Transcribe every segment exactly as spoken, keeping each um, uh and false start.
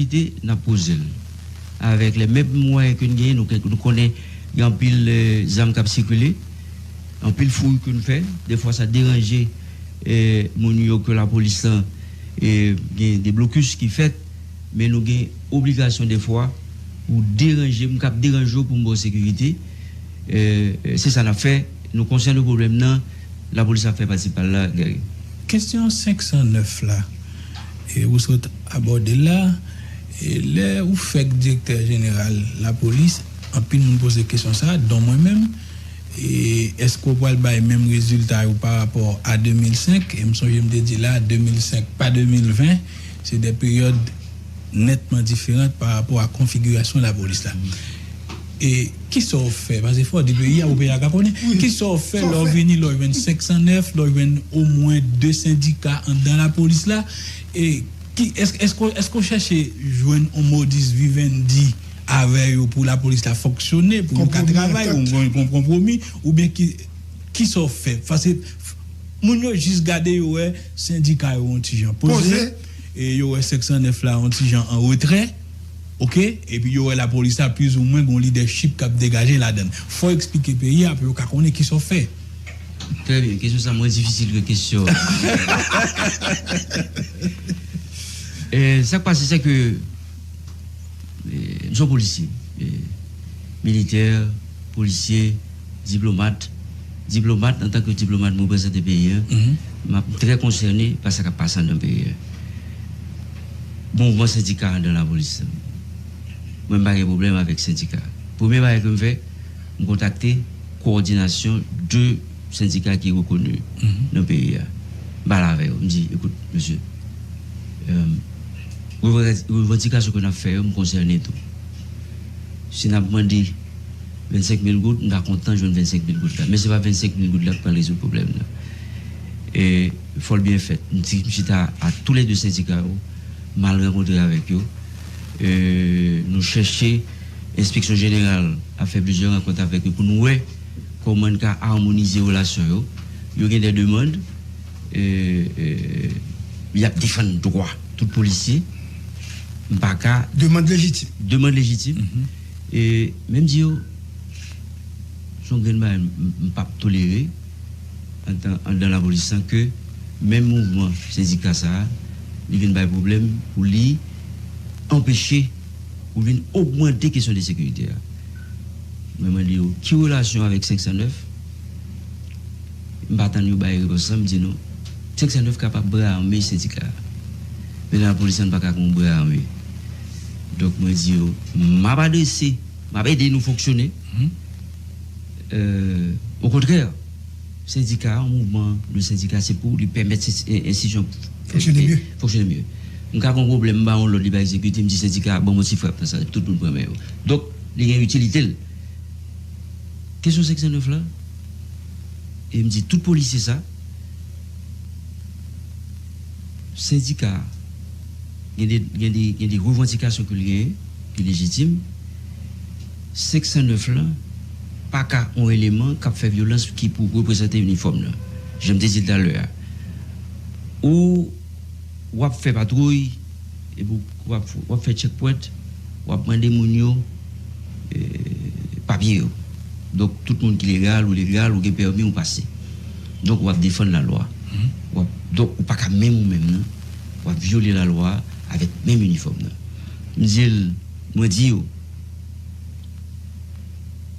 sekirite, n ap poze l. Avèk lè menm mwayen ke n genyen, nou, nou konnen gen anpil, eh, zam k ap sikile, anpil fouy ke n fè. Defwa, sa deranje, eh, moun yo ke lapolis lan, eh, gen de blokis ki fèt, men nou gen obligasyon defwa pou deranje, m k ap deranje w pou m ba w sekirite. Eh, eh, se sa n ap fè. Nou konsyan de pwoblèm nan, lapolis ap fè pati pa l la, Gary. Kesyon senk san nèf la, e ou sot abòde l la, e lè ou fèk direktè jeneral lapolis, anpil moun poze kesyon sa, don mwen menm, e èske w pral bay menm rezilta yo pa rapò a de mil senk? E m sonje m te di la, de mil senk pa de mil ven, se de peryòd nètman diferan pa rapò a konfigirasyon lapolis la. E kisa w fè? Paske fò w di peyi a pou peyi a ka konnen. Kisa w fè lè w vini, lè w jwenn senk san nèf, lè w jwenn omwen de sendika anndan lapolis la? E ki, èske, èske, èske w chèche jwenn yon modus vivendi avè yo pou lapolis la fonksyone, pou yo ka travay, ou jwenn yon konpwomi, oubyen ki, kisa w fè? Paske moun yo jis gade, yo wè sendika yo yon ti jan poze, e yo wè senk san nèf la yon ti jan an retrè, oke? Epi yo wè lapolis la plizoumwen gon lidèchip k ap degaje ladan l. Fò w eksplike peyi a pou yo ka konnen kisa w fè. Trè byen, kesyon sa mwens difisil ke kesyon. Eh, sa k pase, se ke, eh, m se yon polisye, eh, militè, polisye, diplomat. Diplomat, antanke diplomat, m reprezante peyi a. M ap trè konsène pa sa k ap pase anndan peyi a. Mouvman sendika anndan lapolis la. Mwen, m pa gen pwoblèm avèk sendika. Premye bagay ke m fè, m kontakte kowòdinasyon de sendika ki rekoni nan peyi a. M pale avè yo, m di, "Ekout, mesye, eh, revan-, revandikasyon ke n ap fè yo, m konsène tou. Si n ap mande vennsenk mil goud, m ta kontan jwenn vennsenk mil goud la. Men se pa vennsenk mil goud la k pral rezoud pwoblèm nan." E fò l byen fèt. M di, m chita a tou lè de sendika yo, m al rankontre avèk yo. E nou chèche, enspeksyon jeneral ap fè plizyè rankont avèk yo pou nou wè kòman n ka amonize relasyon yo. Yo gen de demann, e, e, y ap defann dwa tout polisye. M pa ka. Demann lejitim. Demann lejitim. E menm di yo, se yon grenn bagay m, m, m p ap tolere antan, anndan lapolis lan ke menm mouvman sendika sa a, li vin bay pwoblèm pou li anpeche ou vin ogmante kesyon de sekirite a. Mwen mande yo, ki relasyon avèk senk san nèf? M pa tann yo bay repons lan, m di nou, senk san nèf kapab bra ame sendika a. Men nan lapolis la, n pa ka gen yon bra ame. Donk, mwen di yo, m ap adrese, m ap ede nou fonksyone. Euh, okontrè, sendika a, yon mouvman de sendika, se pou li pèmèt se, en-, enstitisyon fonksyone mye. Fonksyone mye. M ka gen yon pwoblèm, m ba yon lòd, li pa egzekite, m di sendika a, ban m yon ti frap nan sa, tout moun pran men yo. Donk, li gen itilite l. Kesyon senk san nèf la, e m di tout polisye sa, sendika a, gen de, gen de, gen de revandikasyon ke l genyen, ki lejitim. Senk san nèf lan pa ka yon eleman k ap fè vyolans ki pou reprezante inifòm nan. Jan m te di l talè a. Ou w ap fè patwouy, epi w ap, w ap fè checkpoint, w ap mande moun yo, eh, papye yo. Donk, tout moun ki legal ou legal, ou gen pèmi, ou pase. Donk, w ap defann lalwa. W ap, donk, ou pa ka menm ou menm nan, w ap vyole lalwa avèk menm inifòm nan. M di l, mwen di yo,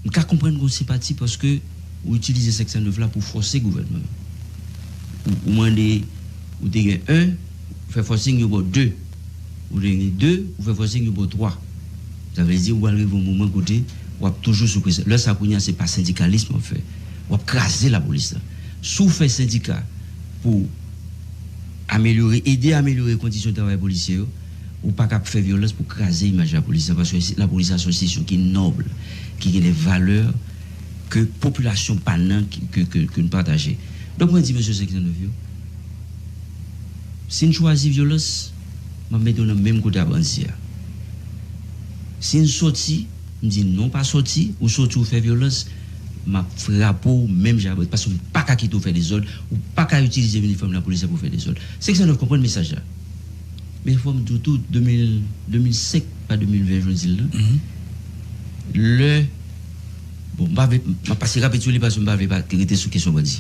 m ka konprann gon senpati paske ou itilize senk san nèf la pou fòse gouvènman. Ou, ou mande, ou te gen en, ou fè fòsing yo ba w de. Ou te gen de, ou fè fòsing yo ba w twa. Sa vle di, ou pral rive yon moman kote w ap toujou sou presyon. Lè sa kounye a, se pa sendikalism w ap fè. W ap kraze lapolis la. Si w fè sendika pou amelyore, ede amelyore kondisyon travay polisye yo, ou pa ka ap fè vyolans pou kraze imaj lapolis la, paske lapolis la se yon enstitisyon ki nòb, ki gen de valè ke popilasyon pa n nan, ki, ke, ke, ke n pataje. Donk, mwen di mesye senk san nèf yo, si n chwazi vyolans, m ap mete w nan menm kote a bandi a. Si n sòti, m di non, pa sòti, ou sòti, ou fè vyolans, m ap frape w menm jan, paske m pa ka kite w fè dezòd, ou pa ka itilize inifòm lapolis la pou fè dezòd. Senk san nèf konprann mesaj la. Men fò m di w tou, de mil, de mil senk pa de mil ven, jan w di l lan, lè, bon, m pa vle, m ap pase rapid sou li paske m pa vle pa rete sou kesyon bandi.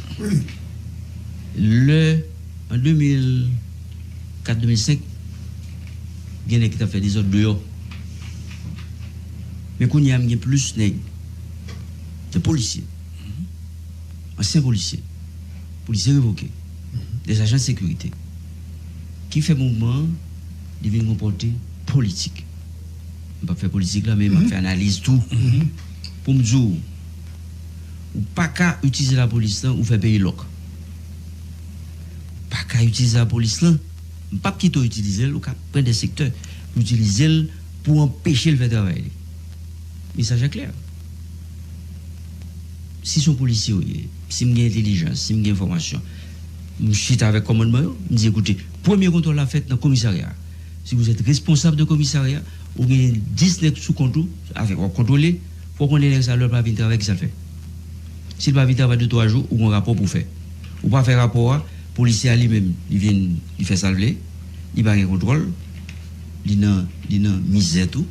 Lè, an de mil kat, de mil senk, gen nèg ki t ap fè dezòd deyò. Men kounye a, m gen plis nèg, de polisye, ansyen polisye, polisye revoke, de zajan de sekirite, ki fè mouvman an, li vin gon pòte politik. M p ap fè politik la, men m ap fè analiz tou. Pou m di w, ou pa ka itilize lapolis lan, ou fè peyi lòk. Ou pa ka itilize lapolis lan. M p ap kite w itilize l, ou ka pran de sektè pou itilize l pou anpeche l fè travay li. Mesaj la klè. Si se yon polisye w ye, si m gen entèlijans, si m gen enfòmasyon, m chita avèk kòmandman yo, m di, "Ekoute, premye kontwòl la fèt nan komisarya a. Si vous êtes responsable de komisarya, ou gen dis nèg sou kont ou, avèk w ap kontwole, fò w konnen nèg sa lè l pa vin travay, ki sa l fè. Si l pa vin travay de twa jou, ou gen yon rapò pou w fè. Ou pa fè rapò a, polisye a li menm, li vin, li fè sa l vle, li pa gen kontwòl, li nan, li nan mizè tou."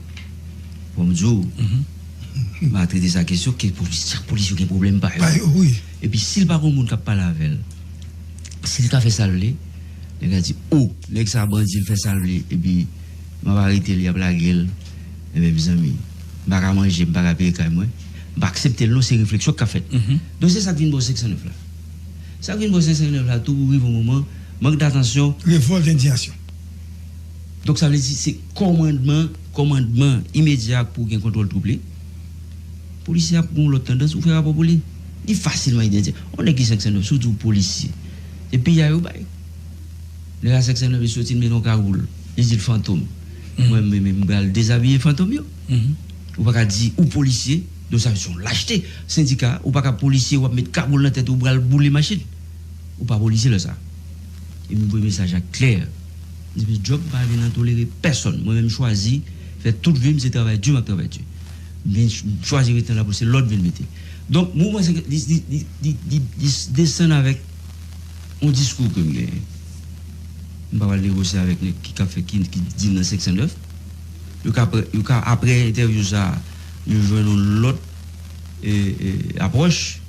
Fò m di w, m a trete sa kesyon, ke polis, chak polis yo gen pwoblèm pa yo. Pa yo, wi. Epi si l pa gen moun k ap pale avè l, si l ka fè sa l vle, nèg la di, "O, nèg sa bandi, l fè sa l vle, epi m ap arete l, y ap lage l." Ebyen, mezanmi, m pa ka manje, m pa ka peye kay mwen, m pa aksepte l non, se refleksyon k ka fèt. Donk, se sa k vin ba w senk san nèf la. Sa k vin ba w senk san nèf la, tou rive yon moman, mank datansyon. Revòlt, endiyasyon. Donk, sa vle di, se kòmandman, kòmandman imedya pou gen kontwòl twoup li. Polisye ap gen yon lòt tandans, ou fè rapò pou li. Li fasilman idantifye. On nèg ki senk san nèf, si w di w polisye, se piya yo bay. Nèg la senk san nèf, li soti, l met yon kagoul. Li di l fantom. Mwen, mwen menm, m pral dezabiye fantom yo. Ou pa ka di ou polisye, donk sa se yon lachte. Sendika, ou pa ka polisye, w ap met kagoul nan tèt ou, w pral boule machin. Ou pa polisye lè sa. E m voye mesaj la klè. M di, "Djòb pa vin an tolere pèsonn." Mwen menm, m chwazi fè tout vi m, se travay di m ap travay di. Men m chwazi rete nan lapolis, se lòd vin mete. Donk, mouvman se li, li, li, li, li, li desann avèk yon diskou ke m genyen. M pa pral negosye avèk nèg ki ka fè, ki, ki di m nan senk san nèf. Yo ka, yo ka, apre entèvyou sa a, yo jwenn yon lòt, e, e, apwòch.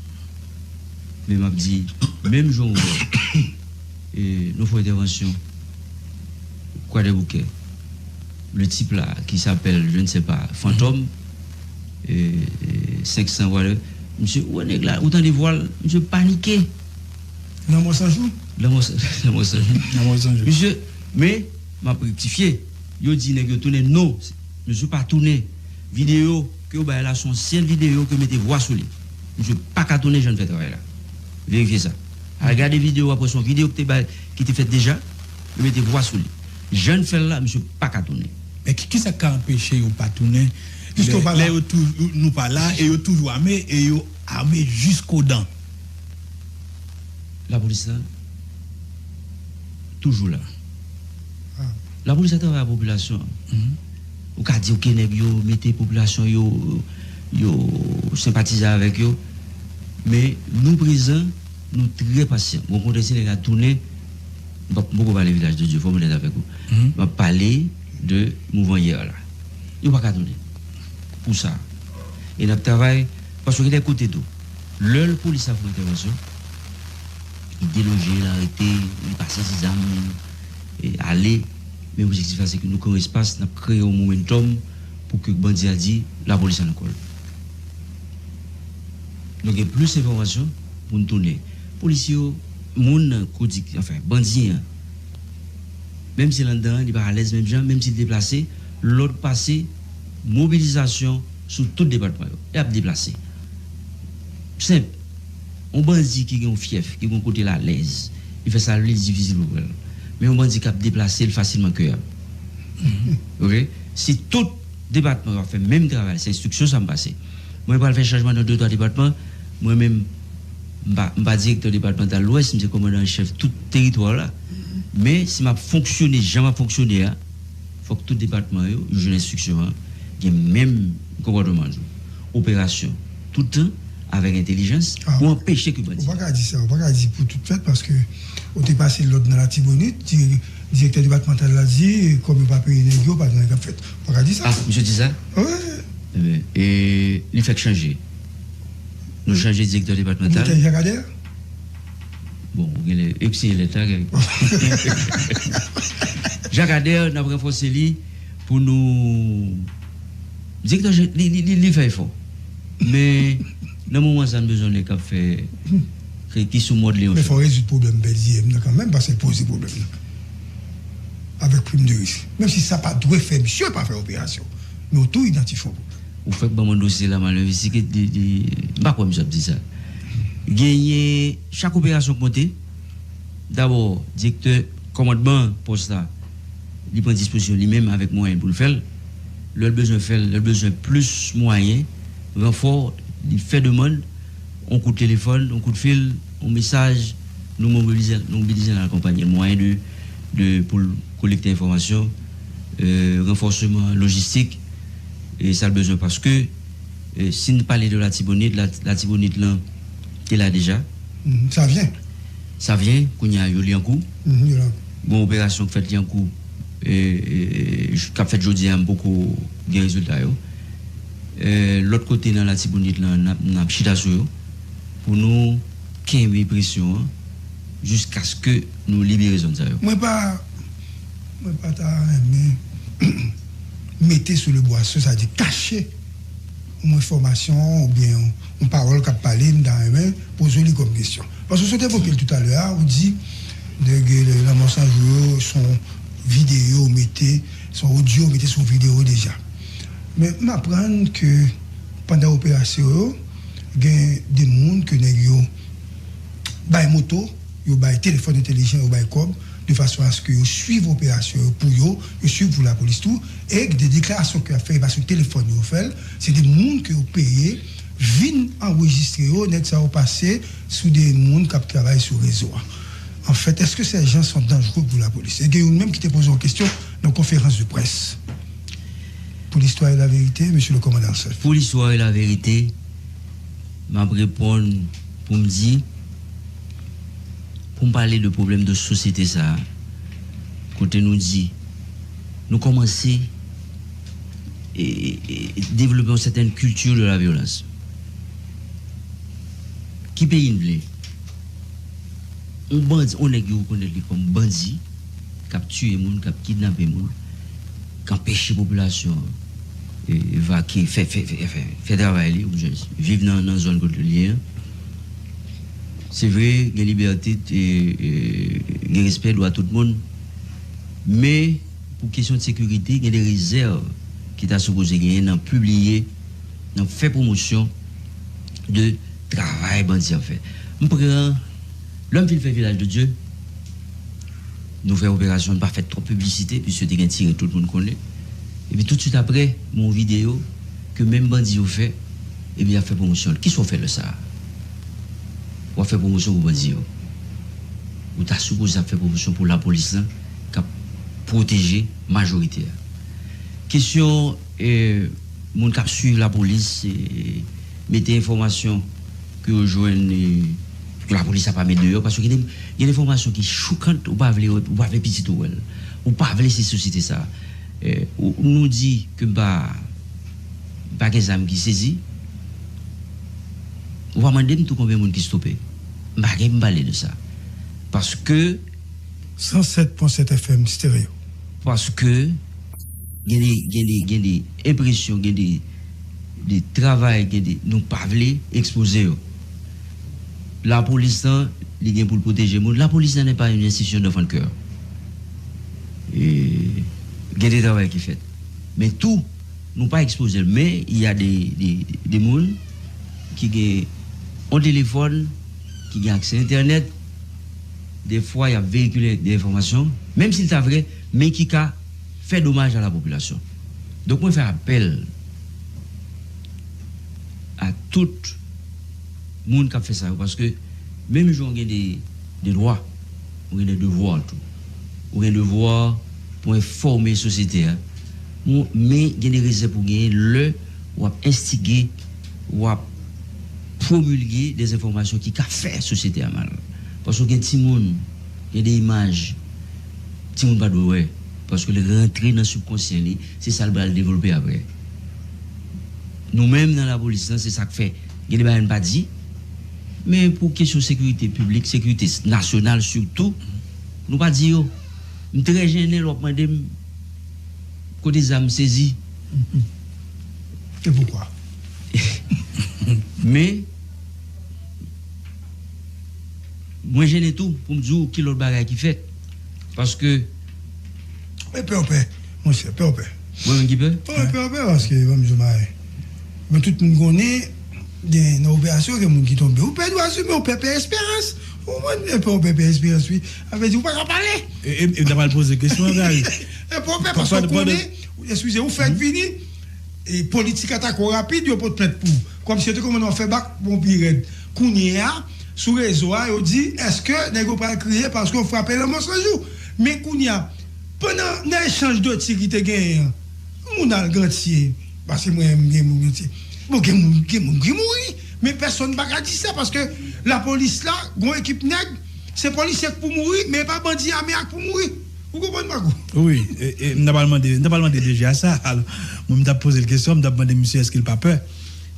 Men m ap di, menm jan w wè, e, nou fè entèvansyon Kwadèboukè. Le type là, qui s'appelle, je ne sais pas, Fantòm, e, e, senk san, whatever. Misye, ou wè nèg la, ou tande vwa l, misye panike. Lanmò san jou? Lanmò san, lanmò san jou. Lanmò san jou. Misye, men, m ap rektifye. Yo di nèg yo tounen. Non, misye pa tounen. Videyo ke yo bay la, se yon ansyen videyo ke mete vwa sou li. Misye pa ka tounen jan l fè travay la. Verifye sa. Al gade videyo a, se yon videyo ki te bay, ki te fèt deja. Yo mete vwa sou li. Jan l fè l la, misye pa ka tounen. Men ki, kisa k ka anpeche yo pa tounen? Piske lè, yo pa lè la. Yo toujou, nou pa la, e yo toujou ame, e yo ame jiskodan. Lapolis la toujou la. Lapolis la travay ak popilasyon an. Ou ka di, "Oke, nèg yo mete popilasyon yo, yo senpatize avèk yo." Men nou prezan, nou trè pasyan. Bon, kontè si nèg la tounen, m p ap, m poko pale Vilaj de Dye, fò m onèt avèk ou. M ap pale de mouvman yè la. Yo pa ka tounen pou sa. E n ap travay, paske gen de kote tou. Lè polis la fè entèvansyon, li deloje, li arete, li pase ti zam, e, ale. Men objektif la, se ke nou kreye yon espas, n ap kreye yon momentum pou ke bandi a di, lapolis la nan kò l. Nou gen plis enfòmasyon pou n tounen. Polisye yo, moun nan, kodik, anfen, bandi an, menm si l anndan an, li pa alèz menm jan, menm si l deplase, lòd pase, mobilizasyon sou tout depatman yo. Y ap deplase. Senp. Yon bandi ki gen yon fyèf, ki gen yon kote l alèz, li fè sa l vle, li difisil pou pran l. Men yon bandi k ap deplase, l fasilman keyab. Oke? Si tout depatman yo ap fè menm travay, se enstriksyon sa m pase. Mwen pral fè chanjman nan de twa depatman. Mwen menm, m pa, m pa direktè depatmantal Lwès, m se kòmandan an chèf tout teritwa la. Men si m ap fonksyone jan m ap fonksyone a, fòk tout depatman yo, yo jwenn enstriksyon an, gen menm konpòtman yo. Operasyon, toutan, avèk entèlijans, pou anpeche ke bandi. Ou pa ka di sa, ou pa ka di pou tout fèt, paske ou te pase lòd nan Latibonit, di Direktè depatmantal la di, kòm yo pa peye nèg yo, pa gen anyen k ap fèt. Ou pa ka di sa. Ah, misye di sa? Wi. Ebyen, e li fèk chanje. Nou chanje direktè depatmantal. Direktè Jacques Ader? Bon, ou genlè, e si lèt la, gen. Jacques Ader, n ap ranfòse li pou nou. Direktè, li, li, li, li fè efò. Men, nan moman sa, n bezwen nèg k ap fè, ki, ki sou mòd Leon. Men fò rezoud pwoblèm Bèlziyèm nan kanmenm, paske l poze pwoblèm nan. Avèk prim de risk. Menm si sa pa dwe fè misye pa fè operasyon. Men w tou idantifye yon pwoblèm. Ou fèk ban mwen dosye la, malengwistik, li, li, m pa kwè misye ap di sa. Genyen, chak operasyon konte. Dabò, direktè kòmandman pòs la, li pran dispozisyon li menm avèk mwayen pou l fè l. Lè l bezwen fè l, lè l bezwen plis mwayen, ranfò, li fè demann, yon kout telefòn, yon kout fil, yon mesaj, nou mobilize, nou mobilize nan akonpanye mwayen de, de, pou l kolekte enfòmasyon, e, ranfòsman lojistik, e sa l bezwen paske, e, si n pale de Latibonit, la, Latibonit lan te la deja. Mhm, sa vyen. Sa vyen, kounye a, yo li an kou. Mhm, yo li an kou. Gon operasyon k fèt li an kou, e, e, k ap fèt jodi a, m poko gen rezilta yo. E, lòt kote nan Latibonit lan, n ap, n ap chita sou yo pou nou kenbe presyon an jiskaske nou libere zòn sa yo. Mwen pa, mwen pa ta renmen mete sou le boisseau, sa di kache yon enfòmasyon oubyen yon, yon pawòl k ap pale, m ta renmen poze w li kòm kesyon. Paske w sot evoke l toutalè a, ou di, nèg, e, Lanmò San Jou yo, se yon videyo mete, se yon odyo mete sou videyo deja. Men m aprann ke pandan operasyon yo, gen de moun ke nèg yo bay moto, yo bay telefòn entelijan, yo bay kòb, de fason aske yo swiv operasyon yo pou yo, yo swiv pou lapolis tou, e de deklarasyon ke y ap fè, e pa sou telefòn yo fè l, se de moun ke yo peye vin anrejistre yo, nèg sa yo pase sou de moun k ap travay sou rezo a. Anfèt, èske ces gens sont dangereux pour la police? E gen youn menm ki te poze yon kesyon nan konferans de près. Pour l'histoire et la vérité, monsieur le commandant en chef. Pou listwa e laverite, m ap reponn pou m di, pou m pale de pwoblèm de sosyete sa a, kote nou di, nou kòmanse, e, e, e, devlope yon sètèn kilti de la vyolans. Ki peyi n vle? Yon bandi, yon nèg yo rekonèt li kòm bandi, k ap tiye moun, k ap kidnape moun, k anpeche popilasyon an, e, vake, fè, fè, fè, fè, fè travay li, oubyen viv nan, nan zòn kote li ye an. Se vre, gen libète, e, e, gen respè dwa tout moun, men pou kesyon de sekirite, gen de rezèv ki ta sipoze genyen nan pibliye, nan fè pwomosyon de travay bandi ap fè. M pran, lè m fin fè Vilaj de Dye, nou fè operasyon, n pa fè twòp piblisite, piske te gen tire, tout moun konnen. Epi toutswit apre, m wè yon videyo ke menm bandi yo fè, epi y ap fè pwomosyon l. Kisa w fè lè sa a? W ap fè pwomosyon pou bandi yo. Ou ta sipoze ap fè pwomosyon pou lapolis lan, k ap pwoteje majorite a. Kesyon, e, moun k ap swiv lapolis, e, mete enfòmasyon ke yo jwenn, e, pou ke lapolis ap mete deyò, paske gen de, gen de enfòmasyon ki choukant, ou pa vle, ou pa vle pitit ou wè l. Ou pa vle se sosyete sa. E, ou, nou di ke m pa, m pa gen zam ki sezi. Ou pa mande m tou konbyen moun ki stope. M pa gen pou m pale de sa. Paske san sèt pwen sèt F M stereo. Paske gen de, gen de, gen de enpresyon, gen de, de travay, gen de, nou pa vle ekspoze yo. Lapolis lan, li gen pou l pwoteje moun. Lapolis lan n'est pas une institution d'enfant de chœur. E, gen de travay ki fèt. Men tou, nou pa ekspoze l. Men, y a de, de, de moun ki gen yon telefòn, ki gen aksè entènèt, defwa y ap veyikile de enfòmasyon, menm si l ta vrè, men ki ka fè domaj a la popilasyon. Donk, mwen fè apèl a tout moun k ap fè sa yo, paske menm jan w gen de, de dwa, ou gen de devwa tou. Ou gen devwa pou enfòme sosyete a. Ou, men gen de rezèv pou genyen lè w ap enstige, w ap pwomilge de enfòmasyon ki ka fè sosyete a mal. Paske gen timoun, gen de imaj, Timoun pa dwe wè, paske l rantre nan sibkonsyan li, se sa l pral devlope apre. Nou menm nan lapolis lan, se sa k fè gen de bagay n pa di, men pou kesyon sekirite piblik, sekirite nasyonal sitou, nou pa di yo. M trè jennen lè w ap mande m kote zam sezi. E poukwa? Men, mwen jennen tou pou m di w ki lòt bagay ki fèt. Paske. E pè w pè, monchè, pè w pè. Mwen menm ki pè? Wi, pè w pè, paske, ban m di w bagay. Men tout moun konnen, gen nan operasyon, gen moun ki tonbe. Ou pè dwa imen, ou pè pè esperans. Ou konprann? E pè w pè pè esperans, wi. Sa vle di, ou pa ka pale. E, e, e, n ta pral poze kesyon an, Gary. E pè w pè, paske w konnen, eskize, ou fèk vini, e politik atake w rapid, yo pot plent pou ou. Kòmsi yo te kòmandan w fè bak, bon, pi rèd. Kounye a, sou rezo a, yo di, èske nèg yo pral kriye paske w frape lanmò san jou? Men kounye a, pandan nan echanj de tir ki te genyen an, moun al gantye, paske mwen menm gen moun gantye. Bon, gen moun, gen moun ki mouri, men pèsonn pa ka di sa, paske lapolis la, gon ekip nèg, se polisye k pou mouri, men e pa bandi ame a k pou mouri. Ou konprann, Marco? Wi, e, e, m ta pral mande, m ta pral mande DG a sa. Alò, mwen, m t ap poze l kesyon, m t ap mande misye èske l pa pè.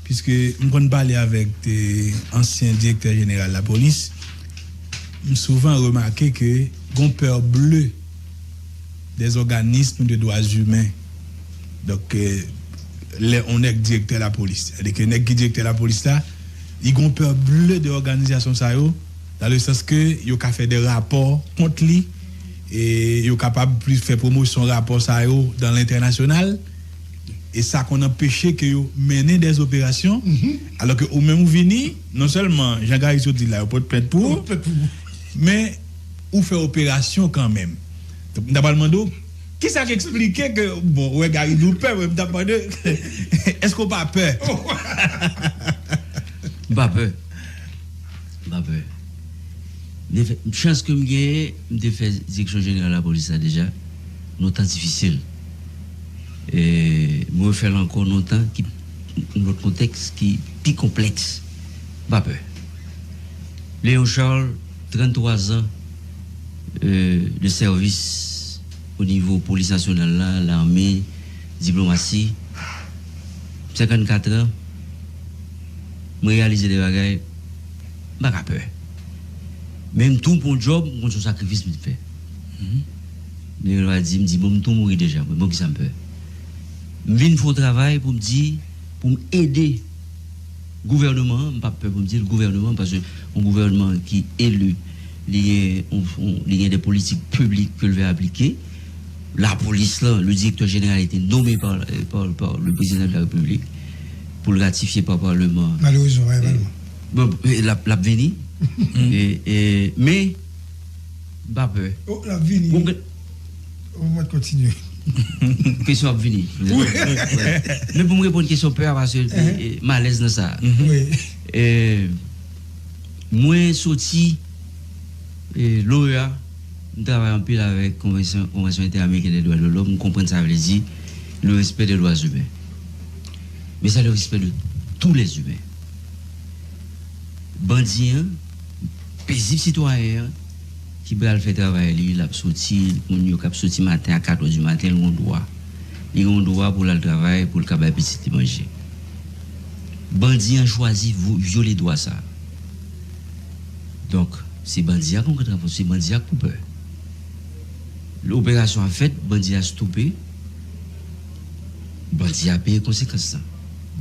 Piske m konn pale avèk, e, ansyen direktè jeneral lapolis, m souvan remake ke gon peur bleue des organismes de droits humains. Donk, e, lè yon nèg direktè lapolis, sètadi ke nèg ki direktè lapolis la, li gon peur bleue de òganizasyon sa yo, dans le sens que yo ka fè de rapò kont li, e yo kapab plis fè pwomosyon rapò sa yo dans l'international, e sa konn anpeche ke yo mennen de operasyon, alò ke ou menm ou vini, non sèlman, jan Gary sot di la, yo pot plent pou ou, men ou fè operasyon kanmenm. Donk, m ta pral mande w, kisa k eksplike ke, bon, ou wè Gary di w pè, mwen, m t ap mande, èske w pa pè? M pa pè. M pa pè. M te fè, chans ke m genyen, m te fè direksyon jeneral lapolis la deja, nan yon tan difisil. E mwen fè l ankò nan yon tan ki, yon lòt kontèks ki pi konplèks. M pa pè. Léon Charles, tranntwa zan, e, de sèvis o nivo polis nasyonal la, lame, diplomasi, senkannkat an, mwen reyalize de bagay, m pa ka pè. Men m tou pran djòb, m konn se yon sakrifis m te fè. Nèg yo va di, m di, bon, m tou mouri deja, mwen, bon, kisa m pè? M vin fè yon travay pou m di, pou m ede gouvènman an, m p ap pè pou m di l gouvènman, paske yon gouvènman ki eli, li gen, yon, yon, li gen de politik piblik ke l vle aplike. Lapolis lan, le directeur général a été nommé par, par, par le président de la République pou l ratifye pa palman an. Malerezman, pa gen palman. Bon, l ap, l ap vini. E, e, men, m pa pè. Oh, l ap vini. Ou mèt kontinye. Kesyon ap vini. Men pou m reponn kesyon pè a, paske, e, m alèz nan sa. E, mwen soti, e, l'OEA, m travay anpil avèk konvansyon, konvansyon entèameriken de dwa de lòm, m konprann sa vle di le respect des droits humains. Men sa, le respect de tous les humains. Bandi an, pezib sitwayen an, ki pral fè travay li, l ap soti, moun yo k ap soti maten a kat è di maten, l gen dwa. Li gen dwa pou l al travay, pou l ka bay pitit li manje. Bandi an chwazi vo-, vyole dwa sa. Donk, se bandi a k kontrafò, se bandi a k pou pè. Operasyon ap fèt, bandi a stope, bandi a peye konsekans lan.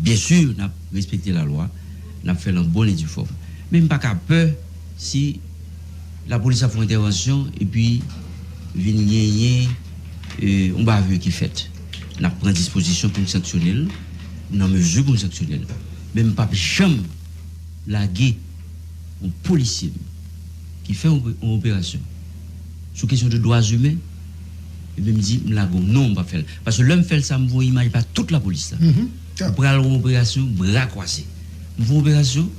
Byen si, n ap respekte lalwa, n ap fè l an bòn e di fòm. Men m pa ka pè si lapolis ap fè yon entèvansyon epi vin genyen, e, yon bavure ki fèt. N ap pran dispozisyon pou n sanksyone l, nan mezi pou n sanksyone l. Men m p ap janm lage yon polisye m ki fè yon, yon operasyon sou kesyon de dwa imen, epi m di, m lage w. Non, m p ap fè l. Paske lè m fè l sa, m voye imaj ba tout lapolis la. M pral yon operasyon bra kwaze. M fè yon operasyon,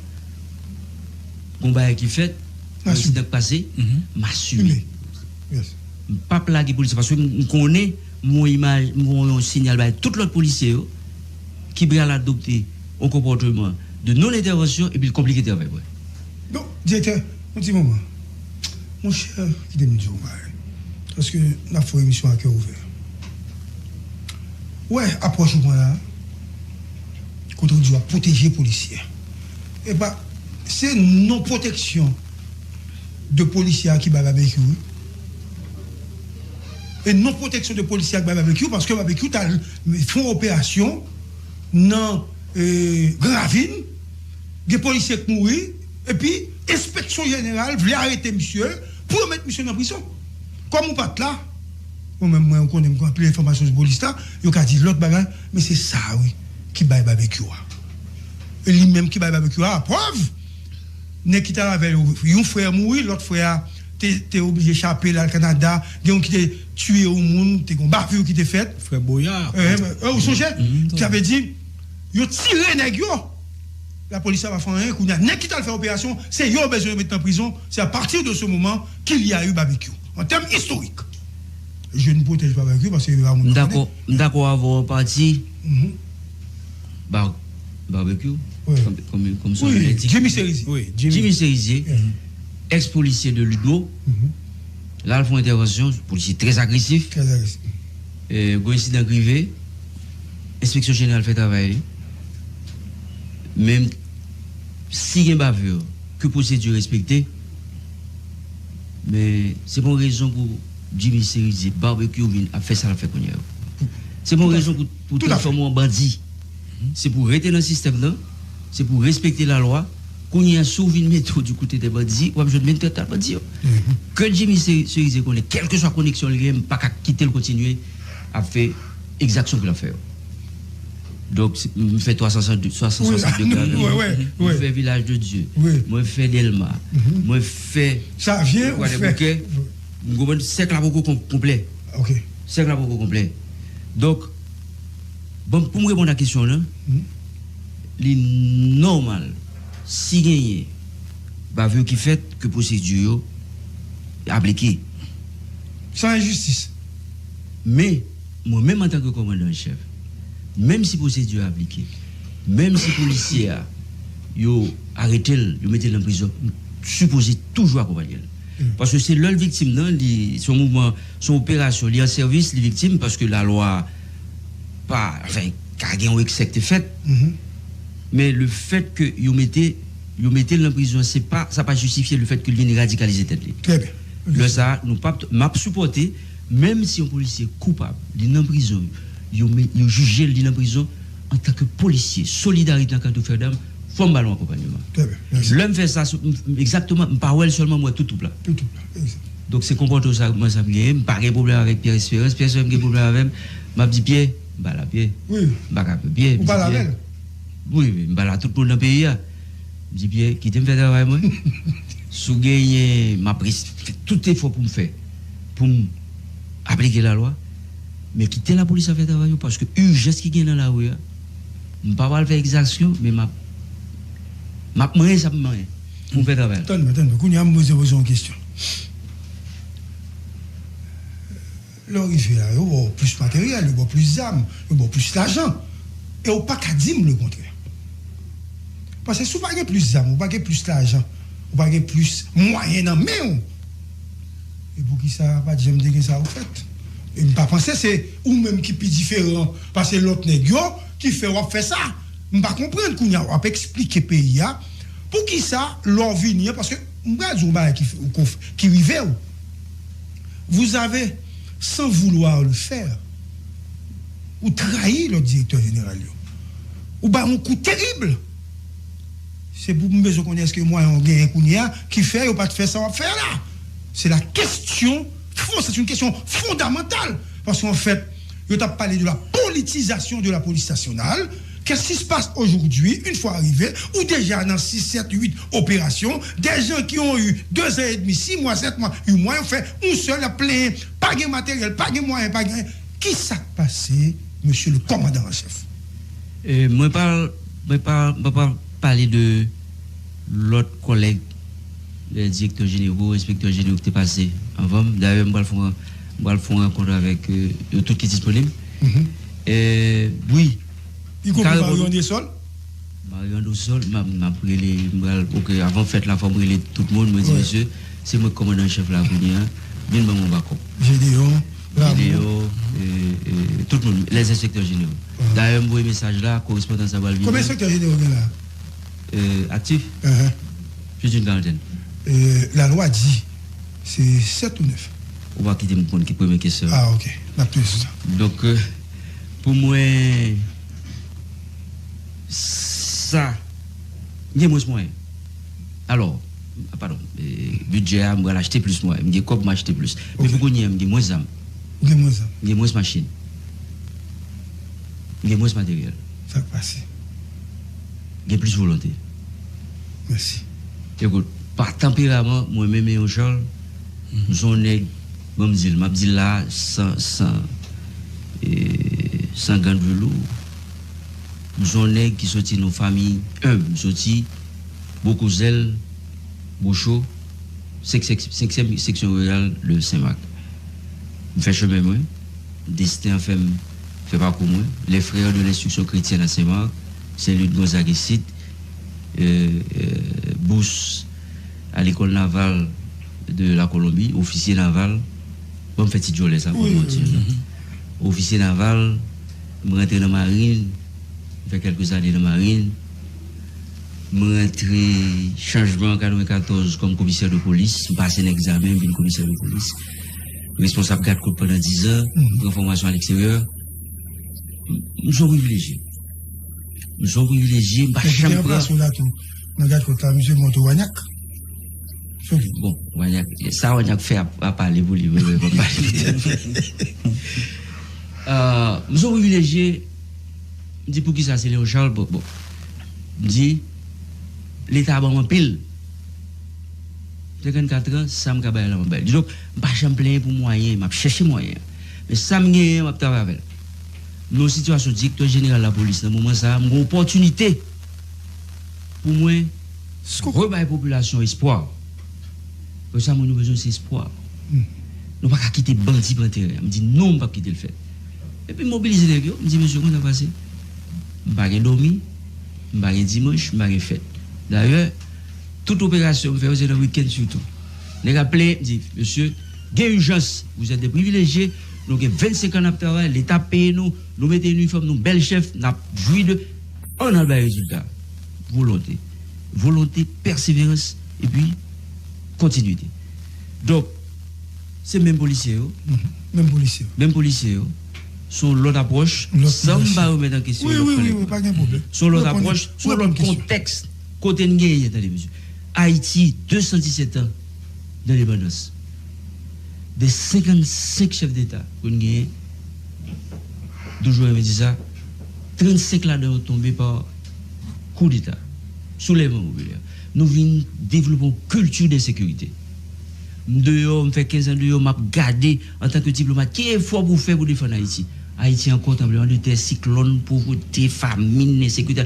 gon bagay ki fèt, yon ensidan k pase, m asime. M p ap lage polis la, paske m, m konnen, m voye imaj, m voye yon siyal bay tout lòt polisye yo, ki pral adopte yon konpòteman de non-entèvansyon epi l konplike travay mwen. Bon, direktè, yon ti moman. Monchè, kite m di w yon bagay. Paske n ap fè yon emisyon a kè ouvè. Wè, apwòch ou pran la, kote w di w ap pwoteje polisye. Epa, se non pwoteksyon de polisye a ki bay Babekyou, wi. E non pwoteksyon de polisye a ki bay Babekyou, paske Babekyou t al fè yon operasyon nan, e, Gran Ravin, gen polisye k mouri, epi enspeksyon jeneral vle arete misye pou yo met misye nan prizon. Kòm ou pa t la, mwen menm, mwen, ou konnen, m gen anpil enfòmasyon sou polis la, yo ka di lòt bagay, men se sa, wi, ki bay Babekyou a. E li menm ki bay Babekyou a, prèv, nèg ki t al avè l yo, yon frè mouri, lòt frè a te, te oblije chape, l al Kanada, gen youn ki te tiye yon moun, te gen yon bavure ki te fèt. Frè Boya. Eh, eh, ou sonje? Sa vle di, yo tire nèg yo. Lapolis la pa fè anyen. Kounye a, nèg ki t al fè operasyon, se yo yo bezwen yo met nan prizon. C'est à partir de ce moment qu'il y a eu Babekyou. An tèm istorik, je ne protège pas Babekyou paske se pa moun mwen konnen. M dakò, m dakò avè w an pati. Mhm. Ba-, Babekyou, wi, kòm, kòm, kòm son, wi, Jimmy Cerizé. Wi, Jimmy. Jimmy Cerizé, mhm, ex polisye de Ludmo, mhm, l al fè yon entèvansyon, polisye trè agresif. Trè agresif. E, gwo ensidan k rive, enspeksyon jeneral fè travay li. Men si gen bavure, ke pwosedi respekte, men se pa yon rezon pou Jimmy Cerizé, Babekyou vin ap fè sa l ap fè kounye a yo. Se pa yon rezon pou, pou transfòme w an bandi. Se pou rete nan sistèm nan, se pou respekte lalwa. Kounye a, si w vin mete w di kote de bandi, w ap jwenn menm tretman bandi yo. Mhm. Ke Jimmy Se-, Cerizé konnen, kèlkeswa koneksyon li gen, m pa ka kite l kontinye ap fè egzaksyon ke l ap fè yo. Donk, se, m fè twa san swasannde, twa san swasannde wi, grad, wi, wi, m fè Vilaj de Dye, wi, mwen fè Dèlma, mhm, mwen fè Kwadèboukè. M konprann sèk la poko kon-, konplè. Ok. Sèk la poko konplè. Donk, bon, pou m reponn a kesyon w lan, mhm, li nòmal si genyen bavure ki fèt ke pwosedi yo aplike. San enjistis. Men, mwen menm antanke kòmandan an chèf, menm si pwosedi a aplike, menm si polisye a, yo arete l, yo mete l nan prizon, m sipoze toujou akonpanye l. Mm. Paske se lè l viktim nan, li, se yon mouvman, se yon operasyon, li an sèvis, li viktim, paske lalwa pa, anfen, ka gen yon eksè ki te fèt. Mhm. Men le fèt ke yo mete, yo mete l nan prizon, se pa, sa pa jistifye le fèt ke l vin radikalize tèt li. Trè byen. Lè sa a, nou p ap, m ap sipòte, menm si yon polisye koupab, li nan prizon, yo me-, yo jije l, li nan prizon, antanke polisye, solidarite nan kad de frè dam, fò m ba l yon akonpanyeman. Trè byen, mèsi. Lè m fè sa, sou, m, m, egzakteman, m pa wè l sèlman, m wè tout twoup la. Tout twoup la, egzak. Donk, se konpòtman sa, mwen, sa m genyen. M pa gen pwoblèm avèk Pierre Espérance. Pierre Espérance gen pwoblèm avè m, m ap di, Pyè, m pa la, Pyè. Wi. M pa ka, Pyè, m di, Pyè. Ou pale avè l? Wi, wi, m pale a tout moun nan peyi a. M di, Pyè, kite m fè travay mwen. Si w genyen, m ap res-, fè tout efò pou m fè, pou m aplike lalwa. Men kite lapolis la fè travay yo, paske ijans ki gen nan lari a, m pa pral fè egzaksyon, men m ap, m ap manyen sa m manyen pou m fè travay la. Tann mwen, tann mwen. Kounye a, m bezwen poze yon kesyon. Lè w rive la, yo ba w plis materyèl, yo ba w plis zam, yo ba w plis lajan. E w pa ka di m lekontrè. Paske si w pa gen plis zam, ou pa gen plis lajan, ou pa gen plis mwayen nan men w, e poukisa pa t janm te gen sa ou fèt? E m pa panse se ou menm ki pi diferan pase lòt nèg yo ki fè w ap fè sa. M pa konprann kounye a w ap eksplike peyi a poukisa lè w vini an, paske m pral di w yon bagay ki, ki rive w. Vous avez, sans vouloir le faire, ou trayi lòt direktè jeneral yo. Ou ba yon kou terib. Se pou m bezwen konnen èske mwayen w genyen kounye a ki fè yo pa t fè sa w ap fè a la. Se la kesyon fon-, c'est une question fondamentale. Paske an fèt, yo t ap pale de la politisation de la police nationale. Qu'est-ce qui se passe aujourd'hui? Une fois arrivé, ou déjà dans six, sept, huit opérations, des gens qui ont eu deux ans et demi, six mois, sept mois, huit mois, yo fè yon sèl, y ap plenyen, pa gen materyèl, pa gen mwayen, pa gen, kisa k pase, monsieur le commandant en chef? E, mwen pa, mwen pa, mwen pa pale de lòt kòlèg, e, direktè jenerò, enspektè jenerò ki te pase anvan m. Dayè, m pral fè yon, m pral fè yon rankont avèk, e, yo tout ki disponib. Mhm. E, wi. Y konpri Mario Andrésol? Mario Andrésol, m ap, m ap rele, m pral, ok, avan fèt la, fò m rele tout moun, mwen di, wi, mesye, se mwen k kòmandan chèf la kounye a. Vin ban m yon bakòp. Gédéon, Rameau. Gédéon, e, e, tout moun, les inspecteurs généraux. Dayè, m voye mesaj la, korespondan sa pral vini. Konbyen enspektè jeneral gen la? E, aktif? Plis d'une quarantaine. E, lalwa di se sèt ou nèf. Ou pa kite m konn ki premye kesyon. Ah, ok. N ap touye sou sa. Donk, e, pou mwen, sa, m gen mwens mwayen. Alò, padon, e, bidjè a, m pral achte plis mwayen. M gen kòb, m achte plis. Men pou kounye a, m gen mwens zam. Ou gen mwens zam. M gen mwens machin. M gen mwens materyèl. Sa k pase? Gen plis volonte. Mèsi. Ekout, pa tanperaman, mwen menm Léon Charles, m se yon nèg, bon, m di l, m ap di l la, san, san, e, san gann velour. M se yon nèg ki soti nan yon fanmi enb. M soti Bokozèl, Bocho, senk, senk, senkyèm seksyon riral de Senmak. M fè chemen mwen, desten an fè m fè pakou mwen. Les Frères de l'Instruction Chrétienne à Saint-Marc, Saint-Louis de Gonzague isit, e, e, bous a lekòl naval de la Kolonbi, ofisye naval. Bon, m fè ti djòlè sa, wi, wi, wi. Ofisye naval, m rantre nan marin, m fè kèlke zane nan marin. M rantre chanjman an katrevenkatòz kòm komisè de polis, m pase nan egzamen, m vin komisè de polis. Responsab gad kot pandan diz an, m pran fòmasyon aleksteryè. M, m se yon privilejye. M se yon privilejye, m pa janm pran. Nan plas ou la tou, nan gad kot la, misye monte Wanyak. Solid. Bon, Wanyak, sa Wanyak fè a, a pale pou li, mwen, mwen pa pale. Euh, m se yon privilejye, m di poukisa se Léon Charles, bon, bon. M di, Leta ban m anpil. Senkannkat an, sa m ka bay la, m bay. Donk, m pa janm plenyen pou mwayen, m ap chèche mwayen. Men sa m genyen, m ap travay avè l. M nan yon sitiyasyon direktè jeneral lapolis nan moman sa a, m gen opòtinite pou mwen rebay popilasyon espwa. Pou sa, moun yo bezwen se espwa. Nou pa ka kite bandi pran teren an. M di non, m p ap kite l fèt. Epi m mobilize nèg yo, m di, mesye, konn sa k pase? M pa gen dòmi, m pa gen dimanch, m pa gen fèt. Dayè, tout operasyon m fè yo, se nan wikenn sitou. Nèg ap plenyen, m di, mesye, gen ijans, vous êtes des privilégiés, nou gen vennsenk an n ap travay, Leta ap peye nou, nou mete inifòm, nou bèl chèf, n ap jwi de, ann al bay rezilta. Volonte. Volonte, pèseverans, epi kontinite. Donk, se menm polisye yo. Menm polisye yo. Menm polisye yo. Se yon lòt apwòch. San m pa remèt an kesyon lòt kòlèg mwen. Se yon lòt apwòch, se yon lòt kontèks. Kote n genyen, tande mesye. Ayiti, de san disèt an, lendepandans. De senkannsenk chèf deta ke n genyen, m toujou renmen di sa, trannsenk ladan yo tonbe pa koudeta, soulèvman popilè. Nou vin devlope yon kilti de ensekirite. M deyò, m fè kenz an deyò, m ap gade, antanke diplomat, ki efò pou w fè pou defann Ayiti? Ayiti ankò, tranblemanntè, siklòn, povrete, famin, ensekirite.